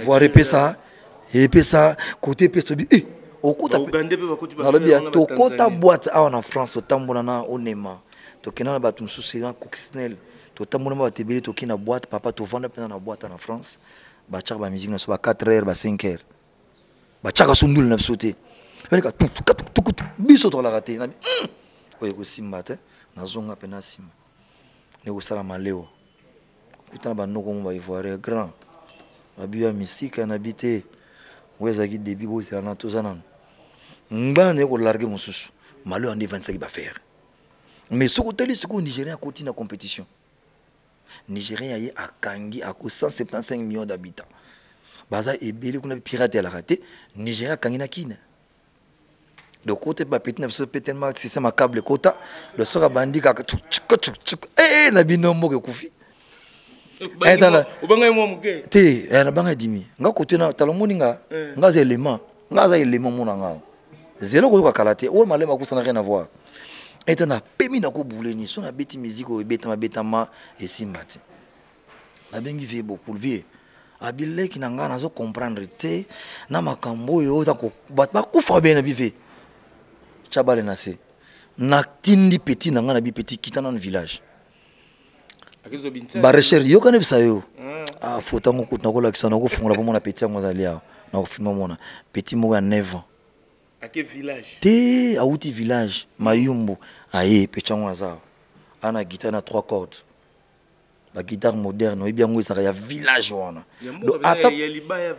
voir epesa epesa kote epesa obi eh, okota. Baugandais mpe bakoti. Nalobi ya tokota boîte awa na France, totambola na onema, tokenda na bato mosusu na coccinelle, totambola na bato ebele, tokei na boîte papa, tovanda mpena na boîte na France, batiaka bamusique na biso ba 4 heures, ba 5 heures, batiaka so ndule na biso te, eleka tukutu, biso tolaka te. Nabi oyo ekosimba te, nazonga mpena nsima nde kosala malewa, kutana banoko mo baivoirien grand babi ya misika. Nabi te, oyo ezalaki début, bozela na toza nano ngbana naye kolarge mosusu. Malewa nde evandisaki bafere. Mais soki otali sikoyo, Nigérien akoti na compétition, Nigérien aye akangi ako 175 millions d'habitants, baza ebele kuna, pirate alaka te. Nigérien akangi na Kine. Donc kote bapeti na biso mpe tellement système ya câble ekota, le soki abandi kaka e na bino mboka ekufi. Obangai mwa moke. Te, nabanga edimi nga kote na tala, omoni nga nga aza élément, nga aza élément, mona nga zelo koyoka kala te. Oyo malema akusana, rien à voir. Ete napemi na kobuleni so nabeti musique oyo ebetama betama, esimba te. Nabengi vie bokul vie. Abileki na ngai nazo comprendre te na makambo oyo bato bakufa bien na bive tya bale na se. Natindi petit na ngai na bi petit kita nanu village. Ba recherche yoka nayebisa yo. Ah, foto yango kutu nakolakisa, nakofungola mpo mona petit yango azali awa, nakofilma mona petit moko ya 9 ans. Ake village. Te, awuti village Mayumbu, aye petit yango aza awa. Ana guitare na 3 cordes. Ba guitare moderne oyebi yango ezalaka ya village wana. Donc,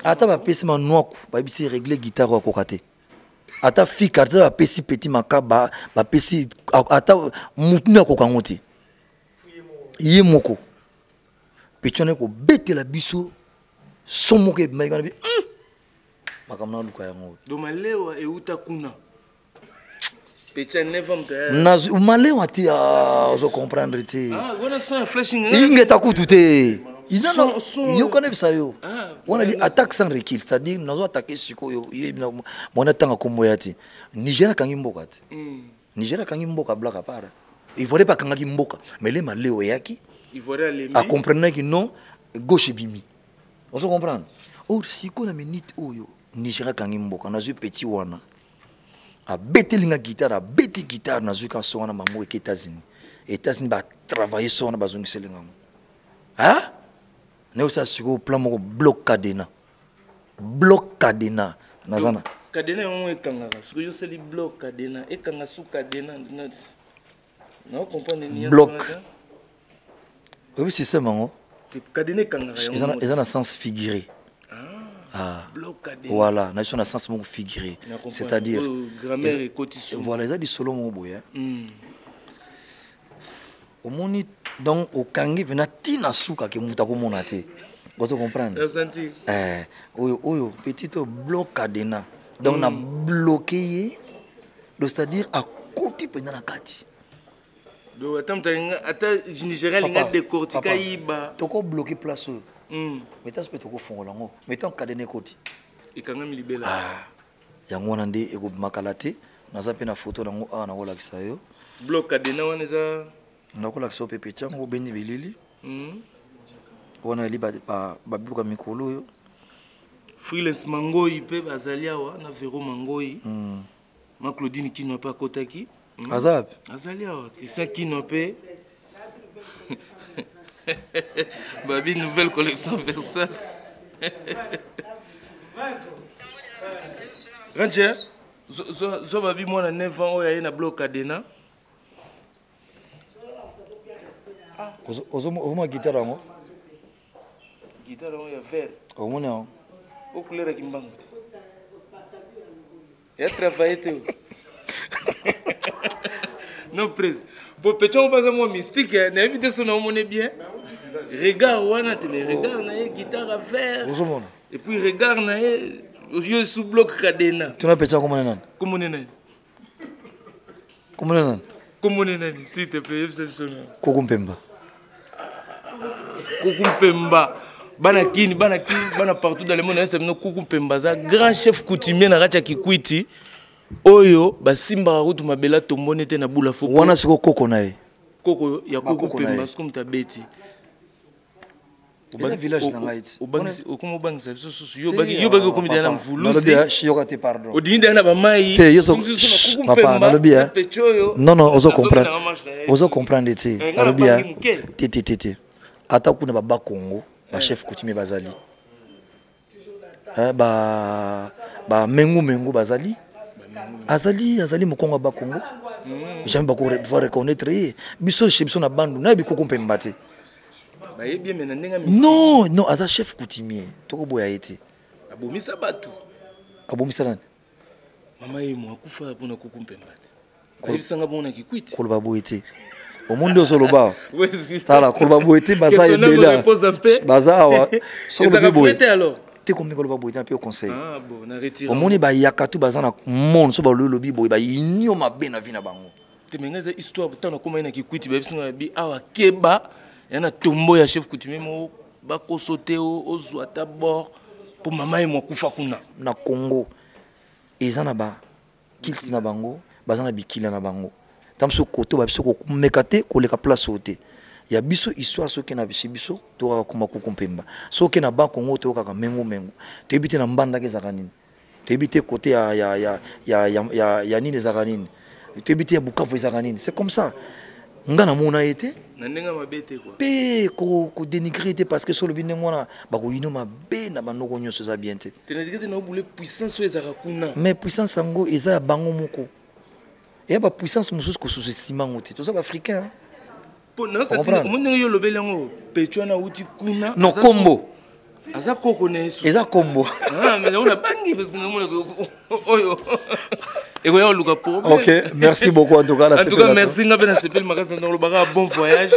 ata bapesi manwaku, bayebisi régler guitare oyo akoka te. Ata fika, ata bapesi petit makaba, bapesi ata mutu nde akoka yango te. Ye moko. Petit wana ekobetela biso son moko ebimaki wana bi, makambo naluka yango. Donc malewa euta kuna. Petit ya 9 ans, moto ya- Nazwi malewa te, ah, ozo comprendre te. Ah, wana son ya flashing, hein? Ingeta kutu te. Iza na- Son, son. yoka nayebisa yo. Ah, wana li wana attaque sans recul, c'est-à-dire nazo attaquer sikoyo, ye na mwana tanga kombo ya te. Niger akangi mboka te. Niger akangi mboka black à part. Ivoirien pa akangaki mboka, mais le maleo eyaki. Ivoirien alembi. A comprendre que non, gauche ebimi. Ozo comprendre? Or sikoyo na minute oyo Niger akangi mboka, nazwi petit wana. Abeteli nga guitare, abeti guitare, nazwi ka son wana bango eke États-Unis. États-Unis ba travailler son wana bazongiseli nga ngo. Hein? Nayo sa sikoyo plan moko bloc cadenas. Bloc cadenas. Nazana. Cadenas yango ekangaka. Soki yo sali bloc cadenas, ekanga sous cadenas. Na comprendre ni Bloc. Oyebi système yango? Cadenas ekangaka yango. Eza na sens figuré. Ah. Bloc cadenas. Voilà, na biso na sens moko figuré. Na comprendre. C'est-à-dire, Oyo grammaire ekoti sous. Voilà, eza lisolo moko boye, hein. Omoni donc okangi mpena ntina suka ke moto akomona te. Ozo comprendre? Na sentir. Oyo, oyo, petit oyo, bloc cadenas. Donc, na bloqué ye. Donc, c'est-à-dire, akoti mpenza na kati. Donc, ata moto alinga, ata Nigeria alinga Papa, décortiquer papa, yiba. Toko bloquer place oyo. Mais tanso mpe tokofongola yango. Mais tant cadenas ekoti. Ekangami libela. Ah, yango wana nde ekobimaka la te. Naza mpe na photo nango awa nakolakisa yo. Bloc cadenas wana eza nakolakisa yo pepe tiango obendi bilili. Wana eli ba biloko ya mikolo oyo. Freelance Mangoi mpe bazali awa na Vero Mangoi. Ma Claudine Kino mpe akotaki. Aza wapi? Azali awa. Christian Kino mpe. Babi nouvelle collection Versace. Ranger, zo babi mwana 9 ans oyo aye na bloc cadenas. Ozomona guitare yango? Guitare yango ya vert. Omoni yango? O couleur ya kimbangu te. Ya travailler te. Non, prise. Bon, petit, on passe à moi mystique, hein. Nayebi te so na omoni bien. Regard wana te, mais regard na ye guitare à vert. Ozomona? Et puis regard na ye yo sous bloc cadenas. Tuna petit komona nani? Komona nani? Komona nani? Komona nani? S'il te plaît, yebisa biso na. Koko Mpemba. Koko Mpemba. Bana Kini, bana Kini, bana partout dans le monde, yebisa bino Koko Mpemba za grand chef coutumier na kati ya Kikwiti. Oyo basimbaka kutu mabela tombone te na bula fo. Wana siko koko na ye. Koko ya Koko Bakoko na Mpemba, ye. siko mutu abeti. Eza village na ngai ti. Okoma obangisa biso susu. Yo Te, baki okomi deya na papa. mvulusi. Nalobi ya, shiyoka te, pardon. Odingi deya na ba mai. Te, yo so- Soki susu na Shh, Koko papa, Mpemba, nalobi ya. na Pecho oyo, Non, non, ozo nazoki comprendre. na marche na ye. Ozo comprendre te. Eh, nga Nalobi ya. nabangi moke. Te, te, te, te. Ata kuna ba Bakongo, ba chef coutumier bazali. Eh, ba mengu mengu bazali. Azali, azali mokongo ya Bakongo. Jamais bako pouvoir reconnaître ye. Biso chez biso na bandu, nayebi Koko Mpemba te. Bayebi ye, mais na ndenge ya mystique. Non, non, aza chef coutumier. Tokoboya ye te. Abomisa bato. Abomisa nani? Mama ye mo akufa mpona Koko Mpemba te. Bayebisanga bongo na Kikwiti. Koloba boye te. Omoni nde ozoloba. Ouais, c'est ça. Tala, koloba boye te, baza Question ebele. nanga repose un peu. Baza awa. Soki Ezalaka olobi boye. fête alors? Te komi koloba boye te, na pe yo conseil. Ah, bon, na retire. Omoni bayaka tu baza na monde, so balobi lobi boye, ba union mabe na vie na bango. Te, mais nga eza histoire, ntango nakomaki na Kikwiti, bayebisanga bi awa keba, ya na tombo ya chef coutumier moko, bakoso te, ozwa ata bord, po mama ye mo akufa kuna. Na Congo, eza na ba culte na bango, baza na bikila na bango. Ntango mosusu koto, ba biso komeka te, koleka place oyo te. Ya biso histoire, soki na biso biso tokaka kuma kuku mpemba, soki na Bakongo toyokaka mengu mengu, toyebi te na Mbandaka ezalaka nini, toyebi te kote ya nini ezalaka nini, toyebi te ya Bukavu ezalaka nini. C'est comme ça nga namona ye te. Na ndenge mabe te quoi. Mpe kodénigrer te, parce que so olobi ndenge wana, bakoyino mabe na bandoko nyonso, eza bien te. Tenedike te na obule puissance oyo ezalaka kuna. Mais puissance yango eza ya bango moko, eya bapuissance mosusu kosusu esima yango te. Toza baafricain. Omoni ndenge yo olobeli yango, pecho wana awuti kuna. Non, kombo. Aza koko na yesu. Eza kombo. Ah, mais yango nabangi parce que namona oyo ekoya koluka problème. Ok, merci beaucoup en tout cas. En tout cas merci, nga mpe nasepeli makasi. Na olobaka bon voyage,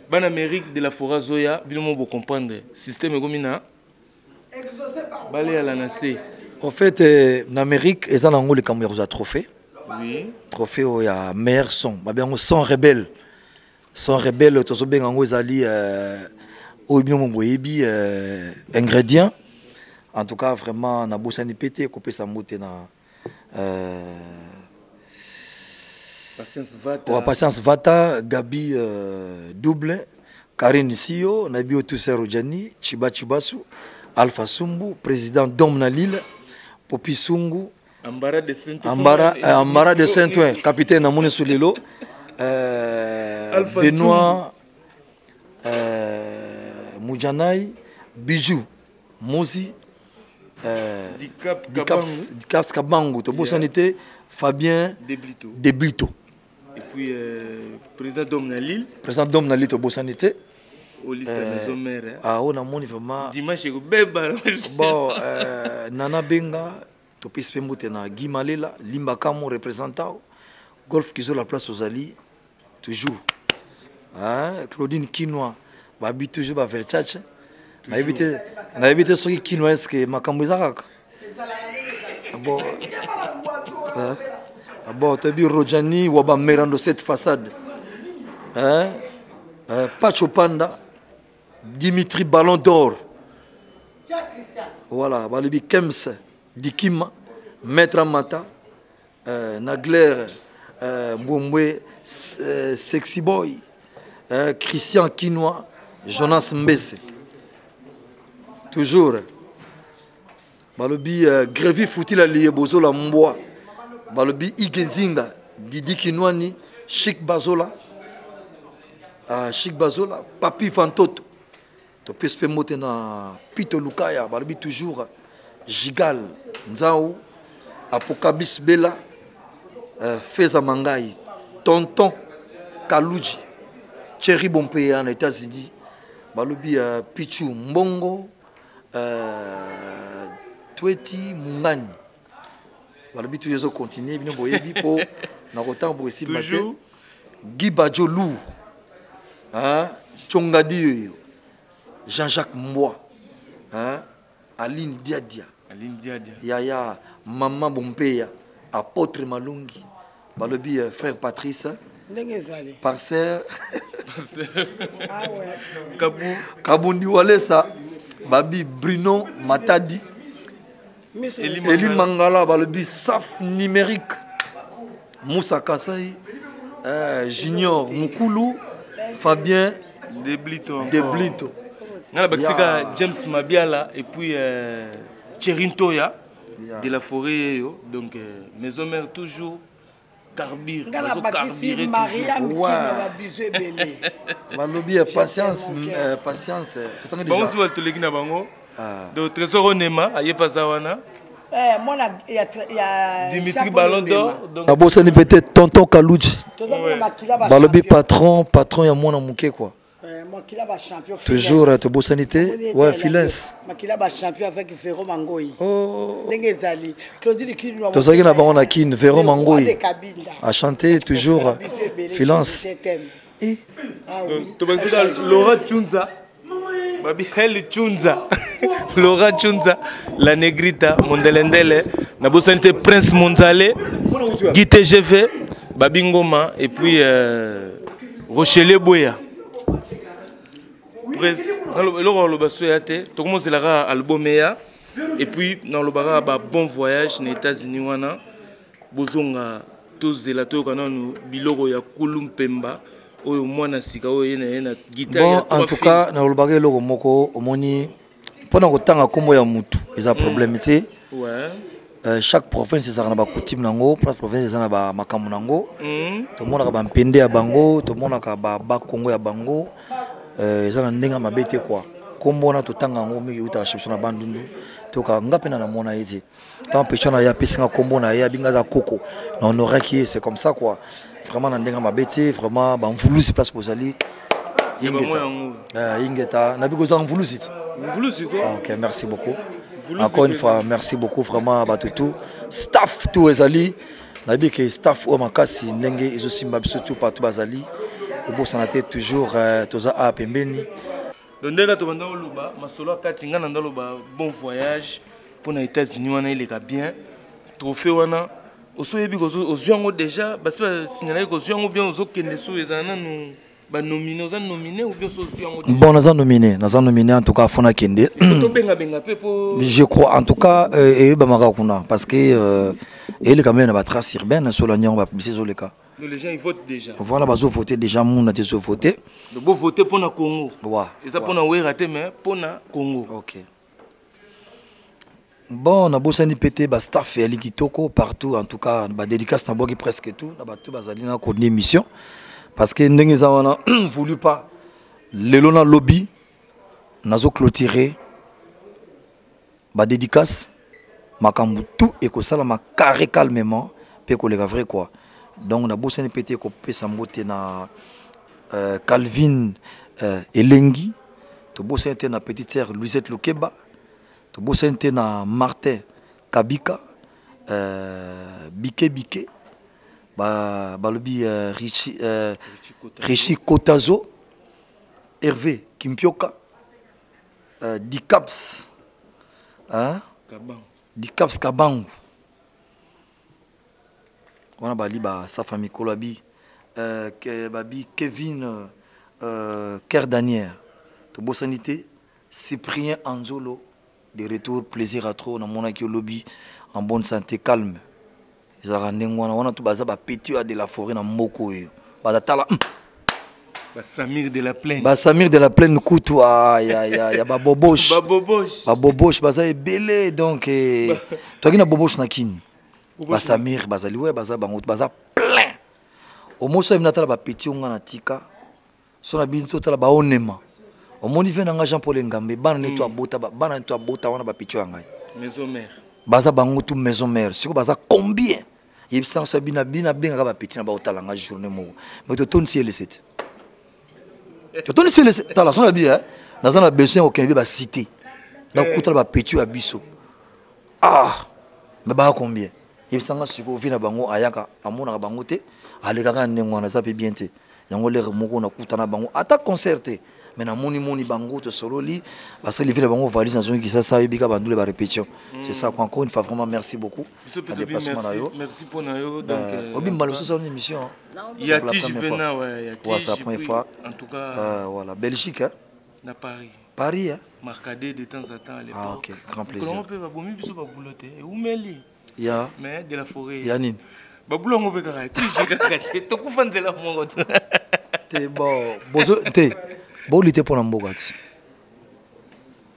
bana Amérique de la forêt azoya bino mo bocomprendre système ekomi na baleyala na se. En fait, na Amérique eza nango likambo ya kozwa trophée. Trophée oyo ya meilleur son, babengango son rebelle. Son rebelle tozobenga yango, ezali oyo bino mo boyebi ingrédient. En tout cas vraiment nabosani mpe te kopesa mbote na Patience Vata. Wa Patience Vata, Gabi double, Karine Sio, nayebi yo Toussaint, Rojani Chiba, Chibasu, Alpha Sumbu, président Dom na Lille, Popi Sungu. Ambara de Saint. Ambara, Ambara de Saint-Ouen, capitaine namoni so lelo Alpha. Benoît Mujanai, Bijou Mosi, Dicap. Dicaps, Dicaps Kabangu, tobosani te Fabien. Deblito. Deblito. Et puis président Dom na Lille. Président Dom na Lille, tobosani te. Olista maison mère, hein. Ah, oyo namoni vraiment. Dimanche ekobeba. Bon, Nana Benga, topesi mpe mbote na Guy Malela Limba Kamo, représentant Golf Kizola, place ozali toujours, hein? Claudine Kinwa, babi toujours baverchache, nayebi te, nayebi te soki Kinwa eske makambo eza kaka bon, hein? Bon, toyebi Rojani wa bamerando cette façade, hein? Pacho Panda, Dimitri Ballon d'Or, voilà. Balobi Kems Dikima, Maître Amata, Nagler, Mboumbwe, Sexy Boy, Christian Kinoa, Jonas Mbese toujours. Balobi Grévi Futila Liye Bozola Mbwa, balobi Igenzinga Didi Kinwani, Chic Bazola, Chic Bazola, Papi Fantoto. Topesi mpe mbote na Pito Lukaya, balobi toujours Gigal Nzau, Apokabis Bela, Feza Mangai, Tonton Kaluji, Thierry Bompeya na États-Unis, balobi Pichu Mbongo, Tweti Mungani, balobi toujours ezocontinue, bino boyebi mpo na kotambola esimba te. Toujours. Guy Bajo Lourd, hein? Tchongadi oyo, Jean-Jacques Mbwa, hein? Aline Diadia. Aline Diadia. Yaya Mama Bompeya, Apôtre Malungi, balobi frère Patrice. Ndenge ezali. Parcer. Ah ouais. Kabu. Kabundi Walesa, babi Bruno Matadi. Miso. Eli. Eli Mangala, balobi Saf numérique, Moussa Kasai, Junior Mukulu, Fabien. Deblito encore. Deblito. Nga na bakisika. Ya. James Mabiala et puis Thierry Ntoya. Ya. De la forêt yo, donc maison mère toujours carbure. Nga na Bazo bakisi carburer. Mariam. Ouais. Kino babizu ebele. Balobi patience. Mon cœur. Patience, totangi bango déjà. si batoleki na bango. Ah. Donc Trésor Onema aye paza wana. Mwana ya Dimitri Jean-Paul Ballon Ondema. d'Or, donc Nabosani peut-être Tonton Kaluji. Toza mpona makila ba Balobi champion. patron, patron ya mwana moke quoi. Makila ba champion. Toujours tobosani te, ouais, Filens. Makila ba champion avec Vero Mangoi. Oh. Ndenge ezali Claudine Kinwa. Tozalaki na bango na Kine, Vero Mangoi. De Kabinda. A chanté toujours. Filance. Je t'aime. Eh. Ah oui. Tobakisika Laura Chunza, babi Hel Chunza, Laura Chunza la Negrita Mondelendele. Nabosani te Prince Monzale, Guy TGV, babi Ngoma et puis Rochelier Boya. Prince eloko aloba so ya te, tokomozelaka album eya. Et puis nalobaka ba bon voyage na États-Unis wana, bozonga, tozela toyoka nanu biloko ya kulu mpemba. Oyo mwana sika oyo ye na ye na guitare. Bon, en tout cas, nalobaka eloko moko, omoni mpona kotanga nkombo ya mutu eza problème te. Chaque province ezalaka na bacoutume nango, place province eza na bamakambo nango. Tomonaka bampende ya bango, tomonaka bakongo ya bango, eza na ndenge ya mabe te kua. Nkombo wana totanga yango mingi eutaka chez biso na Bandundu. Toka nga mpe na namona ye te. Ntango pecho na ye apesi nga nkombo na ye, abinga aza koko, na honoraki ye. C'est comme ça quoi, vraiment na ndenge ya mabe te. Vraiment bamvulusi, place bozali, ingeta, ingeta. Nabi kozala mvulusi te. Mvulusi ko. Ah, ok, merci beaucoup. Encore une fois, merci beaucoup vraiment bato tout, staff tout ezali. Nayebi ke staff oyo makasi ndenge ezosimba biso tout partout bazali, kobosana te toujours, toza a pembeni. Donc ndenge tobanda koloba masolo ya kati, ngai na ndaloba bon voyage mpona États-Unis wana, eleka bien. Trophée wana oso oyebi ozwi yango déjà, basi basignalaki kozwi yango bien. Ozokende so ezala nanu banominé, oza nominé ou bien so ozwi yango? Bon, naza nominé, naza nominé. En tout cas fona kende. Tobengabenga mpe po. Je crois en tout cas eyebamaka kuna parce que eyeleka meme na batrace urbaine, so olandi yango, bapublicité ezoleka. Donc les gens, ils votent déjà. Voilà, bazo voter déjà, muna te voter. Donc bo voter pour na Congo. Ouais. Eza pour na Wera te, mais pour na Congo. OK. Bon, nabosani mpe te bastaff ya kitoko partout. En tout cas badédicace nabwaki presque tout na bato bazali na kondi émission, parce que ndenge eza wana, voulu pas, lelo na lobi nazo clôturer badédicace, makambo tout ekosalama carré, calmement mpe koleka vrai quoi. Donc nabosani mpe te kopesa mbote na Calvin Elengi, tobosani te na petite sœur Louisette Lukeba, tobosani te na Martin Kabika, Bike Bike, balobi Richi Kotazo, Hervé Kimpioka, Dicaps, hein? Dicaps Kabangu wana bali basafa mikolo abi, babi Kevin Kerdanier, tobosani te Cyprien Anzolo de retour, plaisir à trop. Namonaki olobi en bonne santé, calme ezalaka ndenge wana. Wana to baza bapeti oyo de la forêt na mboka oyo baza tala. Basamir de la Plaine. Basamir de la Plaine kutu ya, ya baboboche. Baboboche. Baboboche baza ebele. Donc toaki na boboche na Kini, basamir bazali we, baza bango baza plein. Omoso oyebi natala bapeti oyo nga na tika so na bino, totala baonema. Omoni ve na nga Jean Paul Engambe, bana ne to abota, bana ne to abota wana, bapeti oyo ya ngai. Maison mère. Baza bango tu maison mère. Sikoyo baza combien? Yebisanga so bino bino abengaka bapeti na baotala nga journée moko, mais totondisi elese te, totondisi elese. Tala so na bi, naza na besoin ya kokende bi bacité, nakutala bapeti oyo ya biso. Ah, mais baka combien? Yebisanga sikoyo. Vi na bango ayaka, amonaka bango te, alekaka ndenge wana, eza mpe bien te. Yango lere moko nakutana bango ata concert te, mais namoni moni bango, tosololi, basali vi na bango valise, nazongi Kisasa. Oyebika bandule barépétition, c'est ça quoi. Encore une fois, vraiment merci beaucoup. Na déplacement na yo. Merci pour na yo. Donc obimba mosusu une émission. Il y a Tige Pena, ouais, il y a Tige. Ouais, c'est la première fois. En tout cas, voilà, Belgique, hein. Na Paris. Paris, hein. Marcadé de temps en temps à l'époque. Ah, OK, grand plaisir. Comment peut babomi biso babulo te. Eumeli. Ya. Mais de la forêt. Ya nini? Babulo ngo pe kaka Tige kaka te. Tokufa nzela moko. Te bon, bozo te. Boli te pona mboka ti.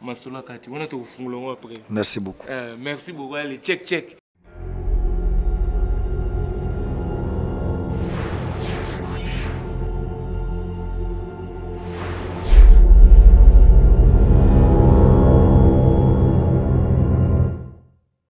Masolo kati wana tokofungola ngo après. Merci beaucoup. Merci beaucoup. Allez, check check.